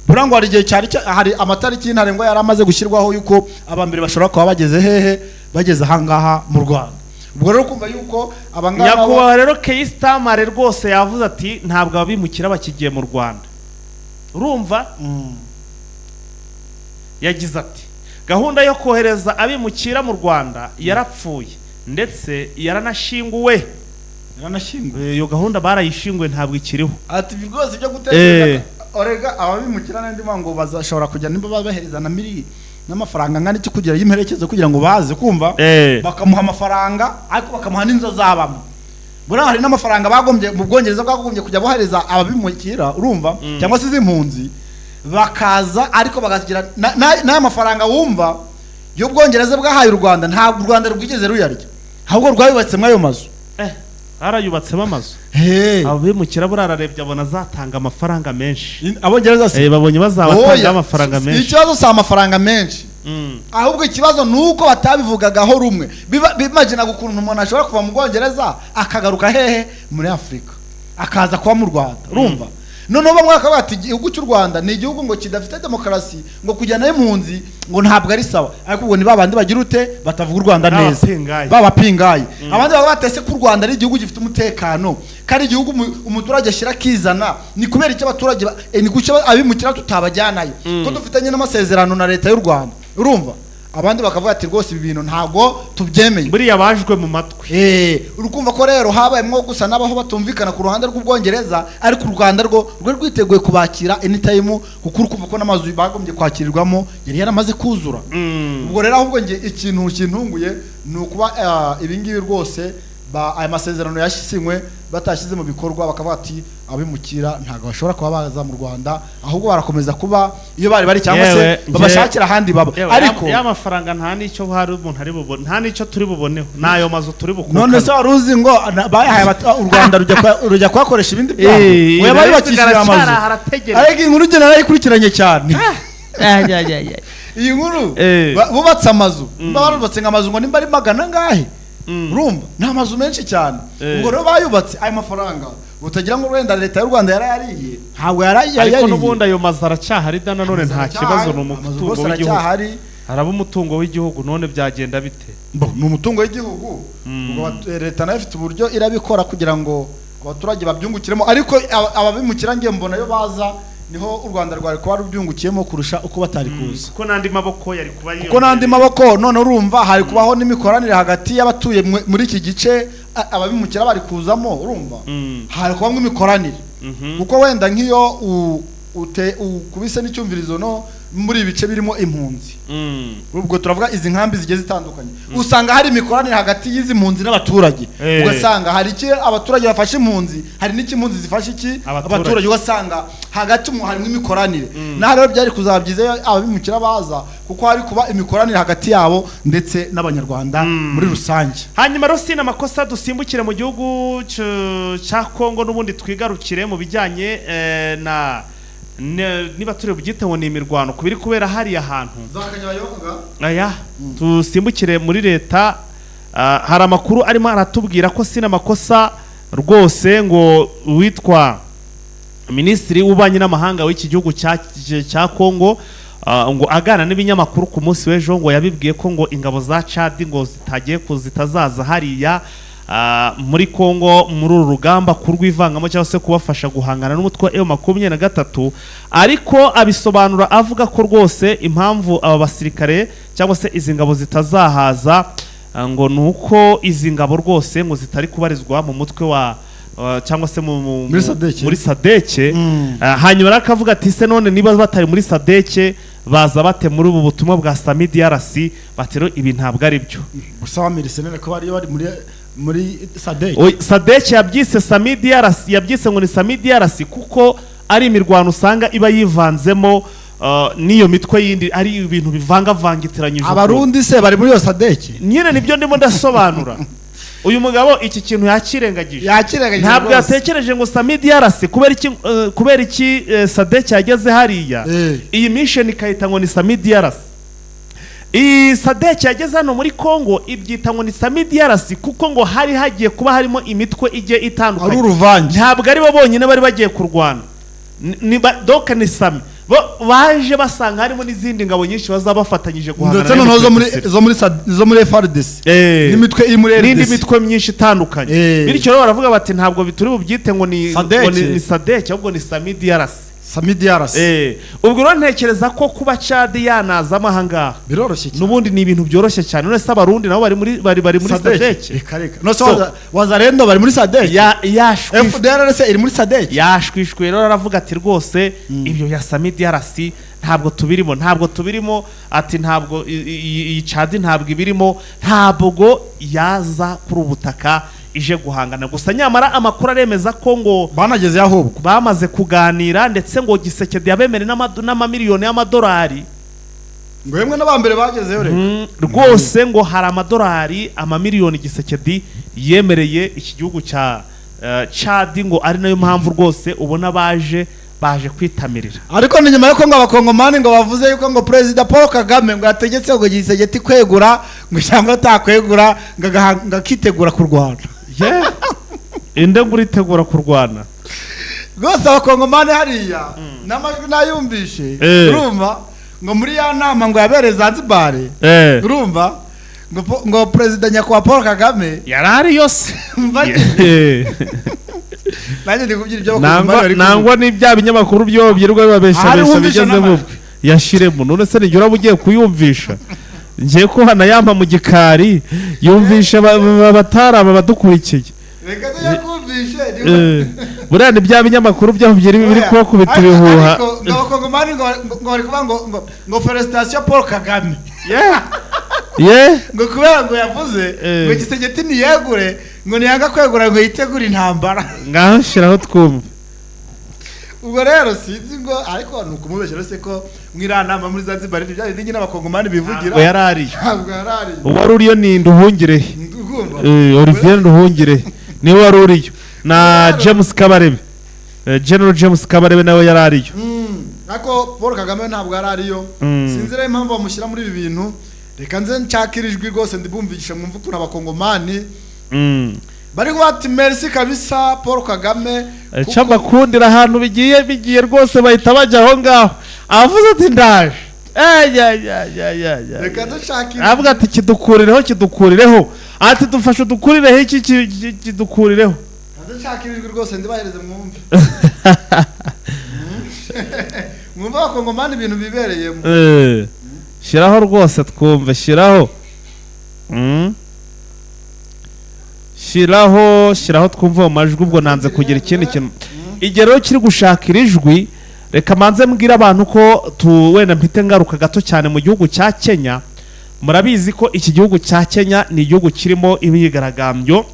Buriya ngo hari igihe cyari hari amatariki ntarengwa yari amaze gushyirwaho yuko abambere bashobora kuba bageze hehe, bageze ahangaha mu Rwanda. Ubwo rero kumva yuko abangaba Nyakubahwa rero Keir Starmer rwose yavuze ati ntabwo abimukira bakigiye mu Rwanda, urumva? Yagize ati gahunda yo kohereza abimukira mu Rwanda yarapfuye ndetse yaranashyinguwe. Yaranashyinguwe. Iyo gahunda barayishinguye, ntabwo ikiriho. Ati ibi rwose byo gutekereza orega ababimukira n'andi ngo bazashobora kujya nimba babahereza na miri n'amafaranga angana iki kugira y'imperekezo kugira ngo baze kumva, bakamuha amafaranga ariko bakamuha n'inzu azabamo. Buriya hari n'amafaranga bagombye mu Bwongereza bwagombye kujya bohereza ababimukira, urumva, cyangwa se iz'impunzi bakaza, ariko bakagira n'aya mafaranga wumva y'Ubwongereza bwahaye u Rwanda, ntabwo u Rwanda rwigeze ruyarya, ahubwo rwayubatsemo ayo mazu. Barayubatsemo amazu. Abimukira buraраrebye abona azatanga amafaranga menshi. Abongereza se? Babonye bazabatanga Oya, amafaranga menshi. Ikibazo si amafaranga menshi, ahubwo ikibazo ni uko batabivugagaho rumwe. Bimaginaga ukuntu umuntu ashobora kuva mu Bwongereza akagaruka hehe, muri Afurika, akaza kuba mu Rwanda, urumva? Noneho bamwe bakavuga ati igihugu cy'u Rwanda ni igihugu ngo kidafite demokarasi, ngo kujyanayo impunzi ngo ntabwo ari sawa. Ariko ubwo ni babandi bagira ute, batavuga u Rwanda neza, B'abapingayi. b'abapingayi. Abandi baba batese ko u Rwanda ari igihugu gifite umutekano, kandi igihugu umuturage ashyira akizana, ni kubera icyo abaturage ni kuki abimukira tutabajyanayo, ko dufitanye n'amasezerano na leta y'u Rwanda, urumva? Abandi bakavuga ati rwose ibi bintu ntabwo tubyemeye. Buriya bajwe mu matwi. Urukumva ko rero habayemo gusa n'abaho batumvikana ku ruhande rw'Ubwongereza, ariko u Rwanda rwo rwari rwiteguye kubakira anytime, kuko urukumva ko n'amazu bagombye kwakirirwamo yari yaramaze kuzura. Ubwo rero ahubwo nge ikintu kintunguye ni ukuba ibi ngibi rwose aya masezerano yasinywe batashyize mu bikorwa, bakavuga ati abimukira ntabwo bashobora kuba baza mu Rwanda, ahubwo barakomeza kuba iyo bari bari cyangwa se Yewe, babashakira ahandi baba. Yewe, ariko ya mafaranga nta n'icyo hari umuntu ari bubone, nta n'icyo turi buboneho, n'ayo mazu turi bukukane. None se wari uzi ngo bayahaye u Rwanda rujya kuhakoresha ibindi byabo? Oya, bayubakishije amazu. Harategereje. Ariko inkuru njye narayikurikiranye cyane, iyi nkuru. Bubatse amazu, nimba barubatse ngo amazu ngo nimba ari magana angahe, urumva ni amazu menshi cyane. Ubwo rero bayubatse ayo mafaranga, utagira ngo wenda leta y'u Rwanda yarayariye, ntabwo yarayariye. Ariko n'ubundi ayo mazu aracyahari da, nanone nta kibazo, ni umutungo w'igihugu. Aracyahari. Haraba umutungo w'igihugu, none byagenda bite? Ni umutungo w'igihugu. Ubwo leta nayo ifite uburyo irabikora kugira ngo abaturage babyungukiremo, ariko ababimukira ngiye mbona yo baza Niho u Rwanda rwari kuba rubyungukiyemo kurusha uko batari kuza. Kuko n'andi maboko yari kuba Kuko n'andi maboko, none urumva hari kubaho n'imikoranire hagati y'abatuye muri iki gice, ababimukira bari kuzamo, urumva hari kubamo imikoranire, kuko wenda nk'iyo ukubise n'icyumvirizo no muri ibi bice birimo impunzi, ubwo turavuga izi nkambi zigiye zitandukanye, usanga hari imikoranire hagati y'izi mpunzi n'abaturage. Ugasanga hari iki abaturage bafashe impunzi, hari n'iki impunzi zifashe iki Abaturage. abaturage. Ugasanga hagati mu harimo imikoranire. Naho rero byari kuzaba byiza iyo abimukira baza, kuko hari kuba imikoranire hagati yabo ndetse n'Abanyarwanda muri rusange. Hanyuma rero sina amakosa, dusimbukire mu gihugu cya Kongo n'ubundi, twigarukire mu bijyanye na niba turi bubyite ngo ni imirwano ku biri kubera hariya hantu. Aya dusimbukire muri leta. Hari amakuru arimo aratubwira ko sina amakosa rwose ngo witwa Minisitiri w'Ububanyi n'Amahanga w'iki gihugu cya Kongo, ngo aganira n'ibinyamakuru ku munsi w'ejo, ngo yabibwiye ko ngo ingabo za Chad ngo zitagiye ku zitazaza hariya muri Kongo muri uru rugamba kurwivangamo cyangwa se kubafasha guhangana n'umutwe wa M23. Ariko abisobanura avuga ko rwose impamvu aba basirikare cyangwa se izi ngabo zitazahaza, ngo ni uko izi ngabo rwose ngo zitari kubarizwa mu mutwe wa cyangwa se Muri SADC. muri SADC. Hanyuma rero akavuga ati: "Se none niba batari muri SADC, baza bate muri ubu butumwa bwa SAMIDRC?" Bati rero ibi ntabwo ari byo. Gusa abamirisenere ko bari muri SADC. Oya, SADC yabyise SAMIDRC, yabyise ngo ni SAMIDRC kuko ari imirwano usanga iba yivanzemo n'iyo mitwe yindi, ari ibintu bivangavangitiranyije ukuntu. Abarundi se bari muri iyo SADC? Nyine nibyo ndimo ndasobanura. Uyu mugabo iki kintu yakirengagije. Yakirengagije Ntabwo rwose. yatekereje ngo SAMIDRC kubera iki, SADC yageze hariya, iyi mission ikayita ngo ni SAMIDRC. Iyi SADC yageze hano muri Congo ibyita ngo ni SAMIDRC kuko ngo hari hagiye kuba harimo imitwe igiye Ari itandukanye. uruvange. Ntabwo ari bo bonyine bari bagiye kurwana. Donc ni SAMI bo baje basanga harimo n'izindi ngabo nyinshi bazaba bafatanyije guhangana Ndetse noneho zo muri n'imitwe. zo muri FARDC n'imitwe iri muri N'indi RDC. mitwe myinshi itandukanye. Bityo rero baravuga bati ntabwo turi bubyite ngo ni SADC. ngo ni SADC, ahubwo ni SAMIDRC. SAMIDRC. Ubwo rero ntekereza ko kuba Chad yanazamo ahangaha Biroroshye cyane. n'ubundi ni ibintu byoroshye cyane. None se Abarundi nabo bari muri SADC? Reka reka, no se So- Wazalendo bari muri SADC? FDLR se iri muri SADC? Yashwishwe rero, aravuga ati rwose ibyo bya SAMIDRC ntabwo tubirimo, ntabwo tubirimo. Ati ntabwo iyi Chad ntabwo ibirimo, ntabwo yaza kuri ubu butaka ije guhangana. Gusa nyamara amakuru aremeza ko ngo Banageze ahubwo. bamaze kuganira, ndetse ngo Tshisekedi yabemereye n'amamiliyoni y'amadolari. Ngo yemwe n'abambere bagezeyo reka. Rwose ngo hari amadolari amamiliyoni Tshisekedi yemereye iki gihugu cya Chad, ngo ari nayo mpamvu rwose ubona baje kwitamirira. Ariko ni nyuma yuko ngo Abakongomani ngo bavuze yuko ngo Perezida Paul Kagame ngo yategetse ngo Tshisekedi kwegura, ngo cyangwa atakwegura ngo akitegura kurwana. Yeah. Inde ngo uritegura kurwana? Rwose Abakongomani hariya n'amajwi nayumvishe. Urumva ngo muri ya nama ngo yabereye Zanzibar, urumva ngo Perezida nyakubahwa Paul Kagame Yari ari yose. Mva nanjye ndi kubyira ibyo Abakongomani Nangwa bari kuvuga. nangwa ni bya binyamakuru byo byirirwa Ahari bibabeshabesha wumvishe bigeze n'amajwi. bubwe yashiremo. None se nijye uraba ugiye kuyumvisha? Ngiye ko hanayampa mu gikari yumvisha batari aba badukurikiye. Reka tuyakumvishe. Buriya ni bya binyamakuru byaho biri kubakubita ibihuha. Ariko ngo Abakongomani ngo bari kuvuga ngo félicitations Paul Kagame, ngo kubera ngo yavuze ngo Tshisekedi ntiyegure, ngo ntiyanga kwegura ngo yitegure intambara. Ngaho shyiraho twumve. Ubwo rero sinzi ngo, ariko ni ukumubeshyera se ko mwiriya nama muri Zanzibar bya bindi nyine Abakongomani bivugira. Ngo yari ariyo. Ntabwo yari ariyo. Uwari uriyo ni Nduhungirehe. Urumva? Olivier Nduhungirehe niwe wari uriyo na James Kabarebe. General James Kabarebe nawe yari ariyo. Ariko Paul Kagame ntabwo yari ariyo. Sinzi rero impamvu bamushyira muri ibi bintu. Reka nze nshakire ijwi rwose ndibumvishe, mwumve ukuntu Abakongomani bari kuvuga ati merci kabisa Paul Kagame Icyo mbakundira, ahantu bigiye rwose bahita bajya aho ngaho. Avuze ati ndaje. Ay, ay, ay, ay, ay, ay. Reka nze nshakire. Avuga ati kidukurireho, kidukurireho, ati dufashe udukurireho iki kidukurireho. Reka nze nshakire ijwi rwose ndibahereze mwumve. Mwumva Abakongomani ibintu bibereyemo. Shyiraho rwose twumve, shyiraho. Shyiraho, shyiraho twumve mu majwi. Ubwo nanze kugira ikindi kintu. Igihe rero kiri gushaka iri jwi, reka manze mbwire abantu ko tu wenda mpite ngaruka gato cyane mu gihugu cya Kenya. Murabizi ko iki gihugu cya Kenya ni igihugu kirimo imyigaragambyo.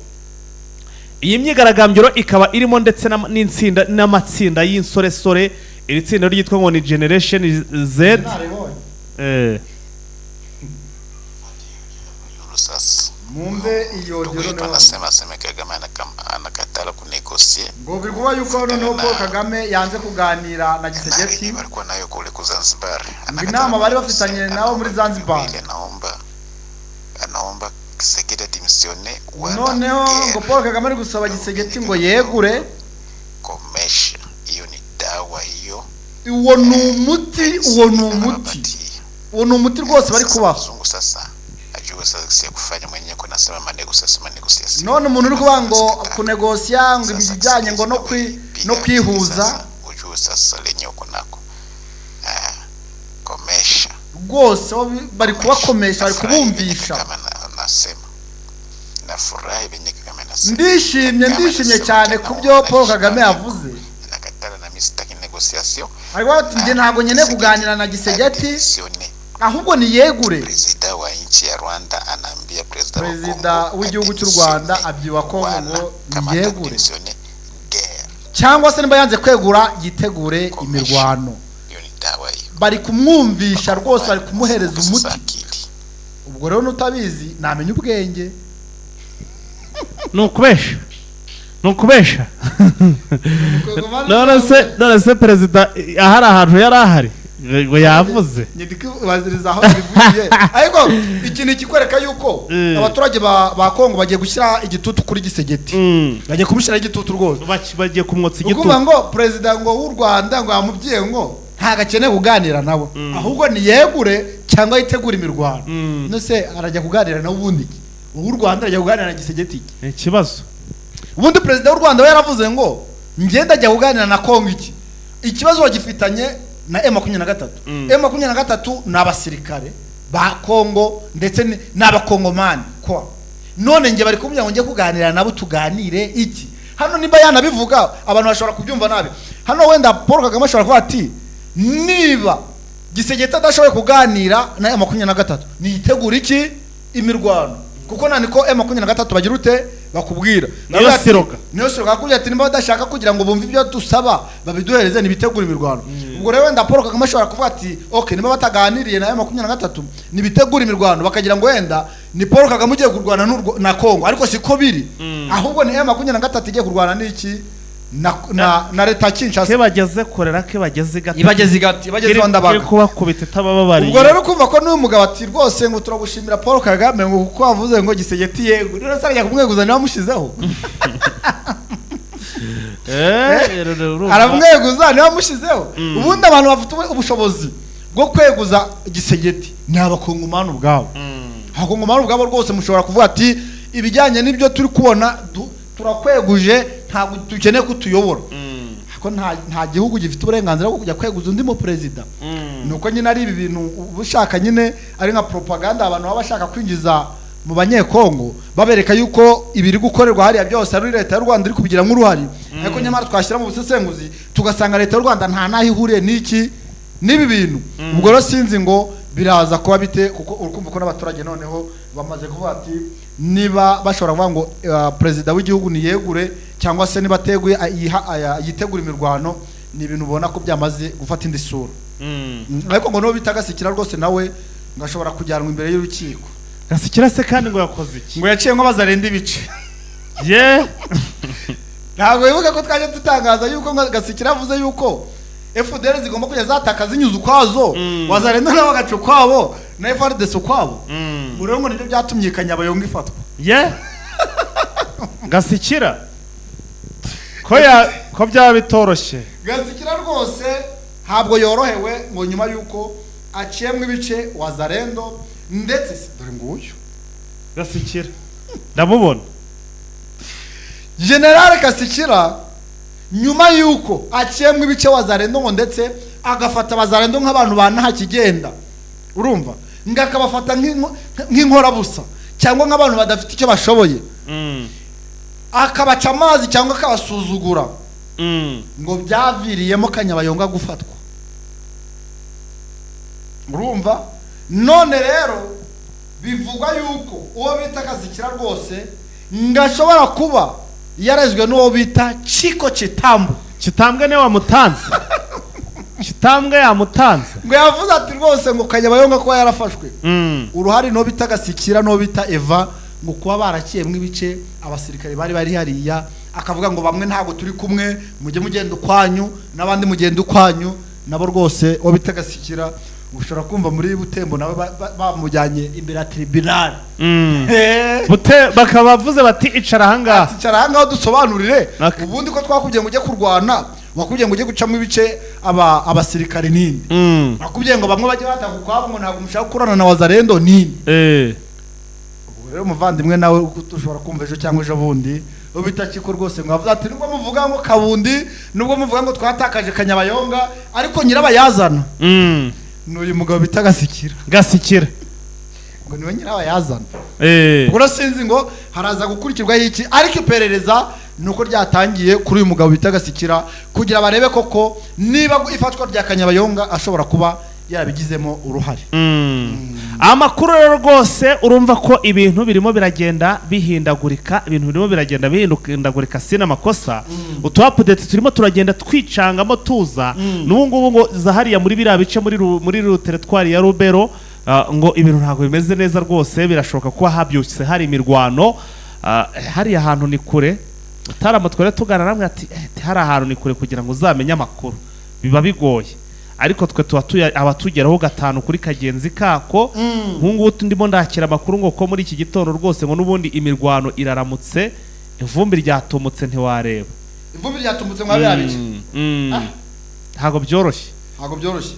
Iyi myigaragambyo rero ikaba irimo ndetse n'insinda n'amatsinda y'insoresore. Iri tsinda ryitwa ngo ni Generation Z. Naribonye. Sasa Mwumve iyo ndugu audio yetu noneho. anasema aseme Kagame anakatala kunégocier Ngo biri kuba yuko noneho Paul Kagame yanze kuganira na na Gisegeti. yenye walikuwa nayo kule ku Zanzibar. Ngo inama bari bafitanye nabo muri Zanzibar. Ile anaomba Tshisekedi adémissionne wala Noneho ngo guerre. Paul Kagame ari gusaba Gisegeti ngo yegure. Komesha, hiyo ni dawa hiyo. Uwo ni umuti, uwo ni umuti, Anawapatia. uwo ni umuti rwose bari Sasa kubaha. mzungu sasa ajue sasa ya kufanya mwenyewe, kuna sema manégociation, manégociation. None umuntu uri kuvuga ngo kunegosiya, ngo ibijyanye ngo no kwihuza, ujue sasa lenye uko nako, komesha. Rwose bo bari kubakomesha, bari Nafurahi venye kubumvisha. Kagame anasema, nafurahi venye Kagame anasema. Ndishimye, Kagame ndishimye anasema cyane tena ku byo Paul wanaishi Kagame na yavuze. Nakatala na mimi sitaki négociation. Ariko ati njye ntabwo nkeneye kuganira na Gisegeti, Adémissionne. ahubwo niyegure. Prezida wa nchi ya Rwanda anaambia prezida wa Perezida Kongo w'igihugu cy'u Rwanda adémissionne, abwiye Kongo wala ngo kama niyegure, atadémissionne, guerre. cyangwa se niba yanze kwegura yitegure imirwano. Hiyo ni dawa hiyo. Bari kumwumvisha rwose, bari kumuhereza Sasa umuti. akili. Ubwo rero n'utabizi namenya ubwenge. Ni ukubesha, ni ukubesha. None se perezida ahari ahantu yari ahari ngo yavuze? Baziriza aho bivugiye, ariko ikintu kikwereka yuko abaturage ba Kongo bagiye gushyira igitutu kuri Gisegeti, bagiye kumushyiraho igitutu rwose. Bagiye kumwotsa igitutu. Ukuvuga ngo perezida ngo w'u Rwanda ngo yamubwiye ngo ntabwo akeneye kuganira nawe, ahubwo niyegure cyangwa yitegure imirwano. None se arajya kuganira nawe ubundi iki? Uw'u Rwanda arajya kuganira na Gisegeti iki? Ni ikibazo. Ubundi perezida w'u Rwanda we yaravuze ngo ngenda ajya kuganira na Kongo iki? Ikibazo bagifitanye na M23. M23 ni abasirikare ba Kongo ndetse n'Abakongomani kwa none nge bari kumbwira ngo njye kuganira nabo, tuganire iki? Hano niba yanabivuga abantu bashobora kubyumva nabi. Hano wenda Paul Kagame ashobora kuvuga ati niba Gisegeti adashoboye kuganira na M23 niyitegure iki? Imirwano. Kuko nani ko M23 bagira ute bakubwira? Niyo Baravuga ati- slogan. Niyo slogan. Bakubwira ati niba badashaka kugira ngo bumve ibyo dusaba babiduhereze, nibitegure imirwano. Ubwo rero wenda Paul Kagame ashobora kuvuga ati okay, niba bataganiriye na M23 nibitegure imirwano, bakagira ngo wenda ni Paul Kagame ugiye kurwana na Kongo, ariko siko biri, ahubwo ni M23 igiye kurwana n'iki? Na leta ya Kinshasa. Ke bageze korera, ke bageze gato. Ibageze igati, ibageze Kiri ndabaga. Kubakubita itabababariye. Ubwo rero kumva ko n'uyu mugabo ati rwose ngo turagushimira Paul Kagame ngo kuko wavuze ngo Gisegeti yego, rero se arajya kumweguza niba amushyizeho? Rero urumva. Aramweguza niba amushyizeho? Ubundi abantu bafite ubushobozi bwo kweguza Gisegeti ni Abakongomani ubwabo. Abakongomani ubwabo rwose mushobora kuvuga ati ibijyanye n'ibyo turi kubona turakweguje, ntabwo dukeneye ko utuyobora. Ariko nta gihugu gifite uburenganzira bwo kujya kweguza undi mu perezida. Ni uko nyine ari ibi bintu uba ushaka nyine ari nka propaganda abantu baba bashaka kwinjiza mu Banyekongo, babereka yuko ibiri gukorerwa hariya byose ari leta y'u Rwanda iri kubigiramo uruhare, ariko nyamara twashyira mu busesenguzi tugasanga leta y'u Rwanda nta n'aho ihuriye n'iki n'ibi bintu. Ubwo rero sinzi ngo biraza kuba bite, kuko urukumva ko n'abaturage noneho bamaze kuvuga ati niba bashobora kuvuga ngo perezida w'igihugu niyegure cyangwa se niba ateguye yitegura imirwano, ni ibintu ubona ko byamaze gufata indi sura. Ariko ngo n'uwo bita Gasikira rwose nawe ngo ashobora kujyanwa imbere y'urukiko. Gasikira se kandi ngo yakoze iki? Ngo yaciye ngo bazarenda ibice. Ye? Ntabwo wibuka ko twaje dutangaza yuko ngo Gasikira avuze yuko FDL zigomba kujya zataka zinyuze ukwazo, wazarenda nabo bagaca ukwabo na FARDC ukwabo? Ubwo rero ngo nibyo byatumye Kanyabayonga ifatwa. Ye, Gasikira ko ya ko byaba bitoroshye. Gasikira rwose ntabwo yorohewe ngo nyuma yuko aciyemo ibice Wazarendo ndetse dore nguyu. Gasikira ndamubona. General Kasikira Nyuma y'uko aciyemo ibice Wazalendo, ngo ndetse agafata Abazalendo nk'abantu ba ntakigenda, urumva, ngo akabafata nk'inkorabusa cyangwa nk'abantu badafite icyo bashoboye, akabaca amazi cyangwa akabasuzugura, ngo byaviriyemo Kanyabayonga gufatwa. Urumva, none rero bivugwa yuko uwo bita Kazikira rwose ngo ashobora kuba yarezwe n'uwo bita Chiko Chitambo. Kitambwe niwe wamutanze, Kitambwe yamutanze. Ngo yavuze ati rwose ngo Kanyabayonga kuba yarafashwe, uruhare n'uwo bita Gasikira n'uwo bita Eva, ngo kuba barakiyemo ibice abasirikare bari bari hariya, akavuga ngo bamwe ntabwo turi kumwe, mujye mugenda ukwanyu, n'abandi mugenda ukwanyu. Nabo rwose uwo bita Gasikira ushobora kumva muri Butembo nawe bamujyanye imbere ya tribunal. Bute bakaba bavuze bati icara ahangaha. Ati icara ahangaha dusobanurire. Okay. Ubundi ko twakubwiye ngo ujye kurwana, wakubwiye ngo ujye gucamo ibice aba abasirikare ninde? Wakubwiye ngo bamwe bajye bataka ukwabo, ngo ntabwo mushaka gukorana na Wazalendo ninde? Ubwo rero umuvandimwe nawe uko ushobora kumva ejo cyangwa ejo bundi uwo bita Kiko rwose ngo avuze ati nubwo muvuga ngo Kabundi, nubwo muvuga ngo twatakaje Kanyabayonga, ariko nyirabayazana ni uyu mugabo bita Gasikira. Gasikira. Ngo niwe nyirabayazana. Ubwo rero sinzi ngo haraza gukurikirwaho iki, ariko iperereza ni uko ryatangiye kuri uyu mugabo bita Gasikira kugira barebe koko niba ifatwa rya Kanyabayonga ashobora kuba yarabigizemo uruhare. Amakuru rero rwose urumva ko ibintu birimo biragenda bihindagurika, ibintu birimo biragenda bihindagurika, sina amakosa. Utu update turimo turagenda twicangamo tuza n'ubu ngubu ngo za hariya muri biriya bice muri teritwari ya Rubero, ngo ibintu ntabwo bimeze neza rwose, birashoboka kuba habyutse hari imirwano. Hariya hantu ni kure, utarama twari tugana namwe ati hari ahantu ni kure kugira ngo uzamenye amakuru biba bigoye, ariko twe tuba abatugeraho gatanu kuri kagenzi kako. Nk'ubu ngubu ndimo ndakira amakuru ngo ko muri iki gitondo rwose ngo n'ubundi imirwano iraramutse, ivumbi ryatumutse ntiwareba. Ivumbi ryatumutse mwa biriya bice. Ntabwo byoroshye. Ntabwo byoroshye.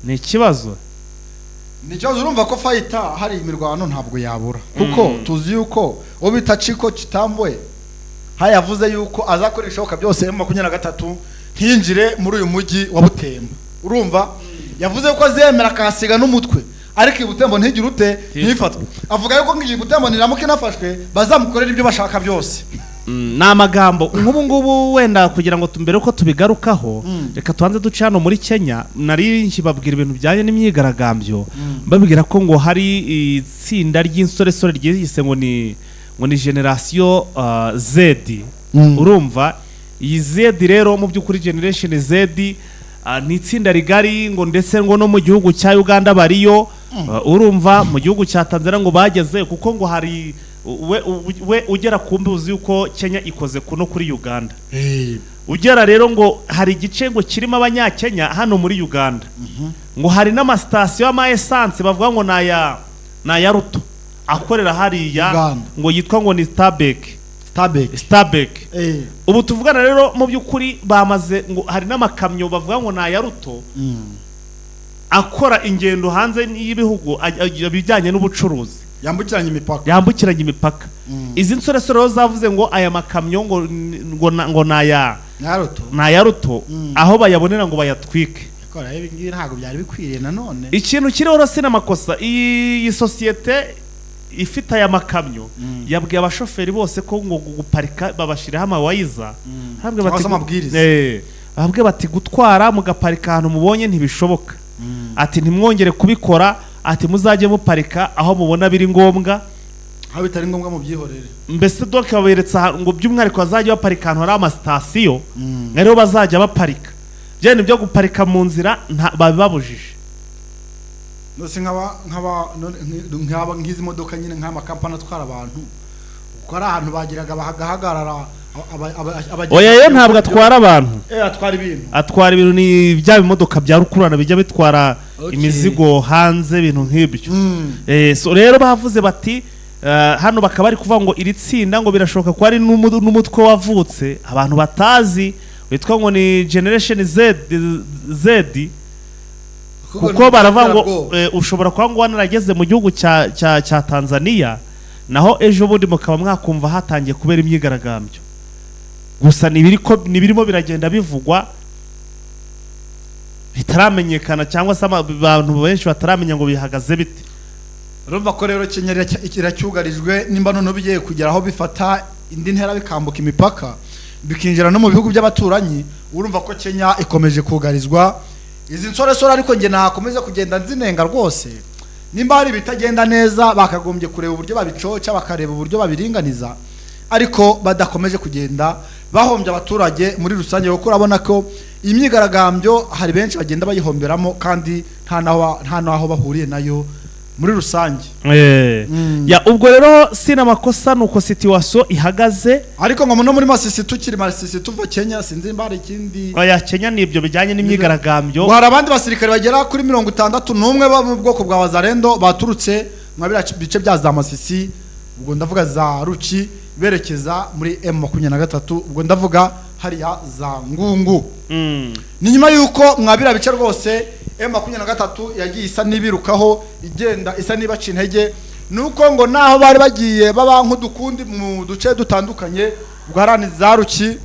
Ni ikibazo. Ni ikibazo. Urumva ko fayita hari imirwano ntabwo yabura, kuko tuzi yuko uwo bita Chiko Chitambwe hayavuze yuko azakora ibishoboka byose M23 ntinjire muri uyu mujyi wa Butembo. Urumva, yavuze ko azemera akahasiga n'umutwe, ariko i Butembo ntigire ute, ntifatwe. Avuga yuko ngo iyi Butembo niramuka inafashwe bazamukorera ibyo bashaka byose. Ni amagambo nk'ubu ngubu wenda kugira ngo mbere uko tubigarukaho, reka tubanze duce hano muri Kenya. Nari nkibabwira ibintu bijyanye n'imyigaragambyo, mbabwira ko ngo hari itsinda ry'insoresore ryiyise ngo ni generation Z. Urumva iyi Z rero mu by'ukuri, generation Z, ni itsinda rigari, ngo ndetse ngo no mu gihugu cya Uganda bariyo. Urumva mu gihugu cya Tanzania ngo bageze, kuko ngo hari we ugera ku mbuzi yuko Kenya ikoze kuno kuri Uganda. Ugera rero ngo hari igice ngo kirimo abanyakenya hano muri Uganda, ngo hari n'amasitasiyo y'ama essence bavuga ngo ni aya Ruto akorera hariya Uganda. ngo yitwa ngo ni Stabek. Stabek. Stabek. Ubu tuvugana rero mu by'ukuri bamaze ngo hari n'amakamyo bavuga ngo ni aya Ruto akora ingendo hanze y'ibihugu ibijyanye n'ubucuruzi yambukiranya imipaka. Yambukiranya imipaka. Izi nsoresore rero zavuze ngo aya makamyo ngo ni aya Nyaruto. ni aya Ruto, aho bayabonera ngo bayatwike. Ariko rero ibi ngibi ntabwo byari bikwiriye nanone. Ikintu kiriho rero n'amakosa, iyi sosiyete ifite aya makamyo yabwiye abashoferi bose ko ngo guparika babashyiraho amawayiza. Barabwira Cyangwa bati se amabwiriza. Bababwira bati gutwara mugaparika ahantu mubonye ntibishoboka, ati ntimwongere kubikora, ati muzajye muparika aho mubona biri ngombwa, aho bitari ngombwa mu byihorere. Mbese donc baberetse ahantu ngo by'umwihariko bazajya baparika ahantu hari amasitasiyo, ariho bazajya baparika. Bya bintu byo guparika mu nzira babibabujije. Nose nk'aba nk'izi modoka nyine, nk'amakampani atwara abantu, kuko ari ahantu bageraga bagahagarara Oya, yo ntabwo atwara abantu. Atwara ibintu. Atwara ibintu, ni bya bimodoka bya rukururana bijya bitwara imizigo hanze, ibintu nk'ibyo. So rero bavuze bati hano bakaba bari kuvuga ngo iri tsinda ngo birashoboka ko ari n'umutwe wavutse abantu batazi witwa ngo ni generation Z, kuko baravuga ngo ushobora kuba ngo wanarageze mu gihugu cya Tanzania, naho ejo bundi mukaba mwakumva hatangiye kubera imyigaragambyo. Gusa nibirimo biragenda bivugwa bitaramenyekana, cyangwa se abantu benshi bataramenya ngo bihagaze bite. Urumva ko rero Kenya iracyugarijwe. Nimba noneho bigiye kugera aho bifata indi ntera, bikambuka imipaka, bikinjira no mu bihugu by'abaturanyi, urumva ko Kenya ikomeje kugarizwa izi nsoresore. Ariko njye nakomeza kugenda nzinenga rwose. Nimba hari ibitagenda neza, bakagombye kureba uburyo babicoca, bakareba uburyo babiringaniza, ariko badakomeje kugenda bahombya abaturage muri rusange, kuko urabona ko iyi myigaragambyo hari benshi bagenda bayihomberamo kandi nta n'aho bahuriye nayo muri rusange. Ya, ubwo rero sina amakosa, nuko situation ihagaze. Ariko ngo no muri Masisi, tukiri Masisi, tuva Kenya, sinzi nimba hari ikindi. Oya, Kenya ni ibyo bijyanye n'imyigaragambyo. Ngo hari abandi basirikare bagera kuri 61 bo mu bwoko bwa Wazalendo baturutse mwa biriya bice bya za Masisi, ubwo ndavuga za Ruki, berekeza muri M23, ubwo ndavuga hariya za Ngungu. Ni nyuma y'uko mwa biriya bice rwose M23 yagiye isa n'ibirukaho, igenda isa n'ibaca intege. Nuko ngo naho bari bagiye baba nk'udukundi mu duce dutandukanye, ubwo hariya ni za Ruki,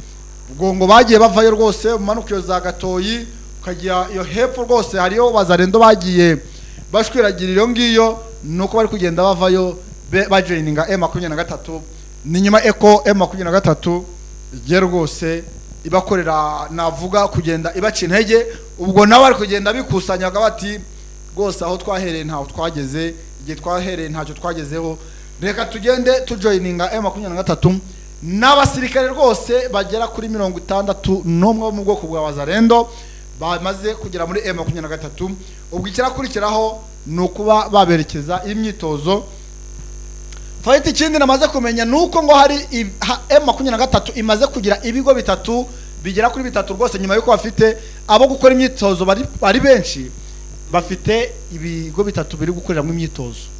ubwo ngo bagiye bavayo rwose, umanuka iyo za Gatoyi ukajya iyo hepfo rwose hariyo Bazarendo bagiye bashwiragira iyo ngiyo. Nuko bari kugenda bavayo bajoininga M23. Ni nyuma eko M23 igiye rwose ibakorera, navuga kugenda ibaca intege. Ubwo nabo bari kugenda bikusanyaga bati: "Rwose aho twahereye ntaho twageze, igihe twahereye ntacyo twagezeho, reka tugende tujoininga M23." N'abasirikare rwose bagera kuri 61 bo mu bwoko bwa Wazalendo bamaze kugera muri M23. Ubwo ikirakurikiraho ni ukuba baberekeza imyitozo fayiti. Ikindi namaze kumenya ni uko ngo hari M23 imaze kugira ibigo bitatu, bigera kuri bitatu rwose, nyuma y'uko bafite abo gukora imyitozo bari benshi, bafite ibigo bitatu biri gukoreramo imyitozo.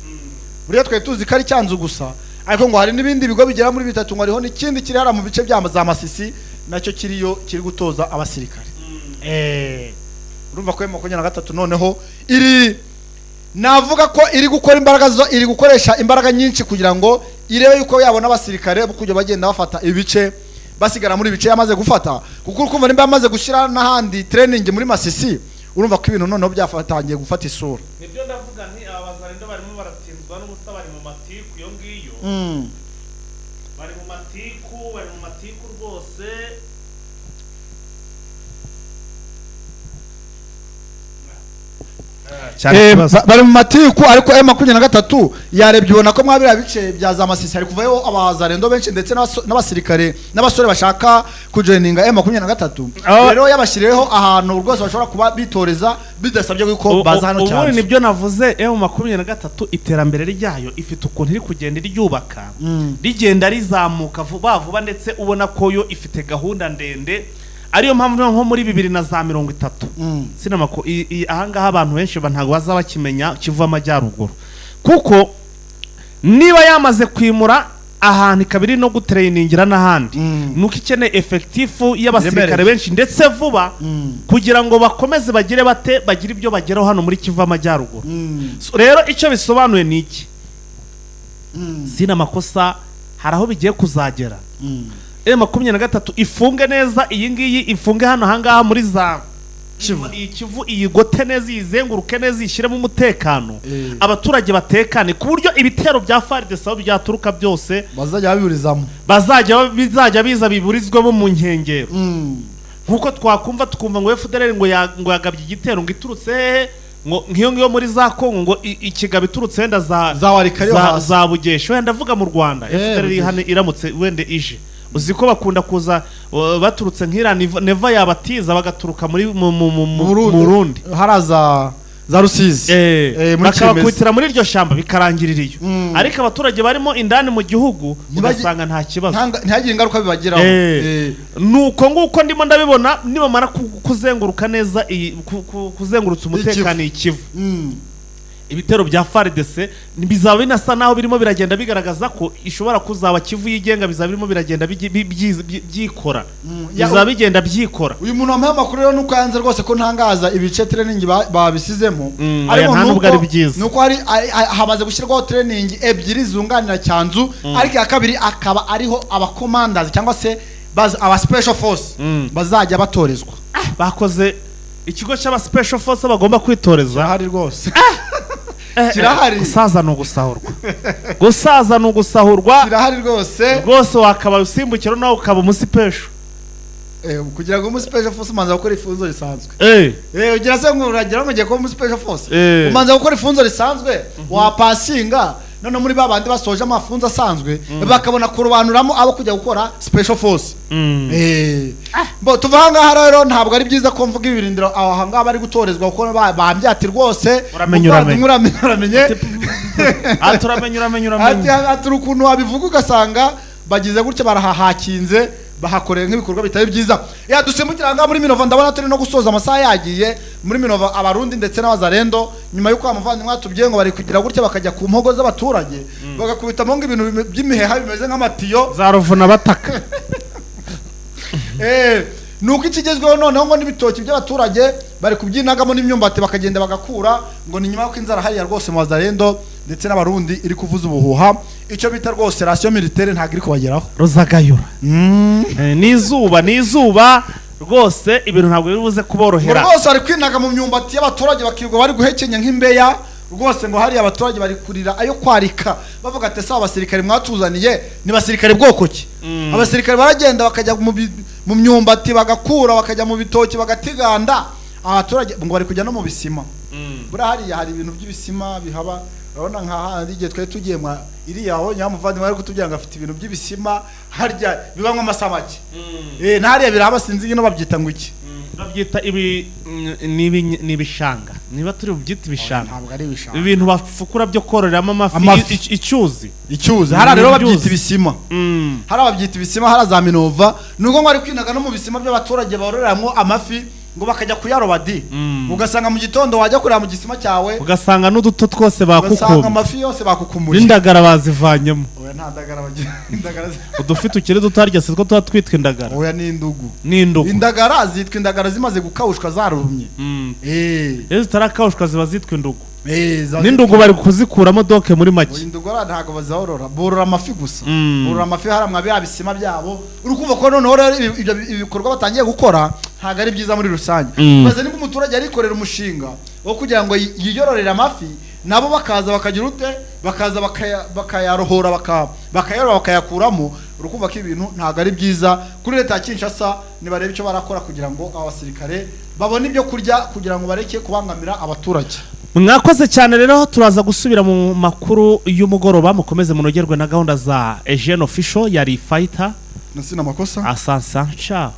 Buriya twari tuzi ko ari Cyanzu gusa, ariko ngo hari n'ibindi bigo bigera muri bitatu, ngo hariho n'ikindi kiri hariya mu bice bya za Masisi nacyo kiriyo kiri gutoza abasirikare. Urumva ko M23 noneho iri, navuga ko iri gukora imbaraga zo, iri gukoresha imbaraga nyinshi kugira ngo irebe yuko yabona abasirikare bo kujya bagenda bafata ibice, basigara muri ibice yamaze gufata, kuko uri kumva nimba yamaze gushyira n'ahandi training muri Masisi, urumva ko ibintu noneho byafatangiye gufata isura. Nibyo ndavuga nti aba Bazarendo barimo baratinzwa n'ubusa, bari mu matiku iyo ngiyo. Bari mu matiku, bari mu matiku rwose. Bari mu matiku, ariko M23 yarebye ubona ko mwabiriya bice bya za Masisi hari kuvayo abazarendo benshi, ndetse n'abasirikare n'abasore bashaka kujoininga M23. Rero yabashyiriyeho ahantu rwose bashobora kuba bitoreza bidasabye ko baza hano Ubundi cyane. nibyo navuze, M23 iterambere ryayo ifite ukuntu iri kugenda iryubaka, rigenda rizamuka vuba vuba, ndetse ubona ko yo ifite gahunda ndende, ariyo mpamvu nko muri 2030, sinamako ahangaha abantu benshi ntabwo baza bakimenya Kivu Amajyaruguru, kuko niba yamaze kwimura ahantu ikaba iri no gutrainingira n'ahandi, nuko ikeneye effectif y'abasirikare Iremereye. benshi ndetse vuba, kugira ngo bakomeze bagire bate, bagire ibyo bageraho hano muri Kivu Amajyaruguru. So, rero icyo bisobanuye ni iki? Sina amakosa, hari aho bigiye kuzagera M23 ifunge neza iyi ngiyi, ifunge hano ahangaha muri za Kivu. Iyi Kivu, iyigote neza, iyizenguruke neza, iyishyiremo umutekano, abaturage batekane, ku buryo ibitero bya FARDC aho byaturuka byose bazajya babiburizamo. Bazajya bizajya biza biburizwemo mu nkengero, nkuko twakumva tukumva ngo FDLR ngo yagabye igitero ngo iturutse hehe, ngo nk'iyo ngiyo muri za Kongo, ngo ikigaba iturutse wenda za Za Walikale yo za, hasi. za Bugesha. Wenda ndavuga mu Rwanda, FDLR Bugesha. hano iramutse wenda ije, uzi ko bakunda kuza baturutse nk'iriya Neva yabatiza, bagaturuka muri mu Burundi, haraza za Rusizi. Muri Kimeza. Bakabakubitira muri iryo shamba bikarangirira iyo, ariko abaturage barimo indani mu gihugu ugasanga nta kibazo. Ntihagire ingaruka bibagiraho. Nuko nguko ndimo ndabibona, nibamara kuzenguruka neza iyi kuzengurutsa umutekano iyi Kivu, ibitero bya FARDC bizaba binasa naho birimo biragenda bigaragaza ko ishobora kuzaba Kivu yigenga, bizaba birimo biragenda byikora, bizaba bigenda byikora. Uyu muntu wampaye amakuru rero nuko yanze rwose ko ntangaza ibice training babisizemo. Oya, nta nubwo ari byiza. Nuko hari hamaze gushyirwaho training ebyiri zunganira Cyanzu, ariko iya kabiri akaba ariho abakomandazi cyangwa se Aba special force bazajya batorezwa. Bakoze ikigo cy'aba special force bagomba kwitoreza. Kirahari rwose. Kirahari. Gusaza ni ugusahurwa, gusaza ni ugusahurwa. Kirahari rwose. Rwose wakaba usimbukira nawe ukaba umusipesho. Kugira ngo umu special force umanza gukora ifunzo risanzwe. Ugira se ngo uragira ngo ugiye kuba umu special force? Umanza gukora ifunzo risanzwe, wapasinga, none muri ba bandi basoje amafunzo asanzwe bakabona kurobanuramo abo kujya gukora special force. Bo tuva aha ngaha rero, ntabwo ari byiza ko mvuga ibirindiro aho aha ngaha bari gutorezwa, kuko bambyati rwose. Uramenye, Umuvandimwe, uramenye. uramenye, uramenye. Ati uramenye, uramenye. Ati Uramenye. Ati ukuntu wabivuga ugasanga bagize gutya barahahakinze, bahakoreye nk'ibikorwa bitari byiza. Ya, dusimbukira ngaha muri Minova, ndabona turi no gusoza, amasaha yagiye. Muri Minova, Abarundi ndetse n'Abazarendo, nyuma y'uko abavandimwe batubwiye ngo bari kugira gutya bakajya ku mpogo z'abaturage, bagakubitamo ngo ibintu by'imiheha bimeze nk'amatiyo. Za ruvuna bataka. Ni uko ikigezweho noneho ngo n'ibitoki by'abaturage bari kubyinagamo n'imyumbati, bakagenda bagakura, ngo ni nyuma y'uko inzara hariya rwose mu Bazarendo ndetse n'Abarundi iri kuvuza ubuhuha. Icyo bita rwose ration militaire ntabwo iri kubageraho. Ruzagayura. N'izuba, n'izuba rwose, ibintu ntabwo biri buze Ngo kuborohera. rwose bari kwinaga mu myumbati y'abaturage, bakirwa bari guhekenya nk'imbeya rwose. Ngo hariya abaturage bari kurira ayo kwarika, bavuga ati: "Ese aba basirikare mwatuzaniye ni basirikare bwoko ki?" Abasirikare baragenda bakajya mu myumbati bagakura, bakajya mu bitoki bagatiganda. Abaturage ngo bari kujya no mu bisima. Buriya hariya hari ibintu by'ibisima bihaba. Urabona nka handi igihe twari tugiye mwa iriya wabonye wa muvandimwe ari kutubwira ngo afite ibintu by'ibisima harya bibamo amasamaki. N'hariya birahaba, sinzi ino babyita ngo iki. Babyita ibi ni ibishanga, niba turi bubyite ibishanga. Ntabwo ari ibishanga. Ibintu bafukura byo kororeramo amafi. Amafi. Icyuzi. Icyuzi hariya rero babyita Ibyuzi. ibisima. Hari ababyita ibisima, hari za Minova. Nubwo ngo bari kwinaga no mu bisima by'abaturage bororeramo amafi, ngo bakajya kuyaroba di. Ugasanga mu gitondo wajya kureba mu gisima cyawe, ugasanga n'uduto twose ugasanga bakukumye. Amafi yose bakukumuye. N'indagara bazivanyemo. Oya, nta ndagara bagira, indagara Udufi tukiri duto harya si two tuba twitwa indagara? Oya, ni indugu. N'indugu. Indagara zitwa indagara zimaze gukawushwa, zarumye. Iyo zitarakawushwa ziba zitwa indugu. Ziba N'indugu bari kuzikuramo doke muri make. Oya, indugu hariya ntabwo bazorora, borora amafi gusa. Borora amafi hariya mwa biriya bisima byabo. Uri kumva ko noneho rero ibyo ibikorwa batangiye gukora ntabwo ari byiza muri rusange. Maze niba umuturage arikorera umushinga wo kugira ngo yiyororere amafi, nabo bakaza bakagira ute, bakaza bakayarohora, bakayaroba, bakayakuramo, uri kumva ko ibintu ntabwo ari byiza kuri leta ya Kinshasa. Nibarebe icyo barakora kugira ngo aba basirikare babone ibyo kurya, kugira ngo bareke kubangamira abaturage. Mwakoze cyane rero, turaza gusubira mu makuru y'umugoroba. Mukomeze munogerwe na gahunda za Eugene Official. Yari Fighter. Nasina makosa. Asansa, ciao.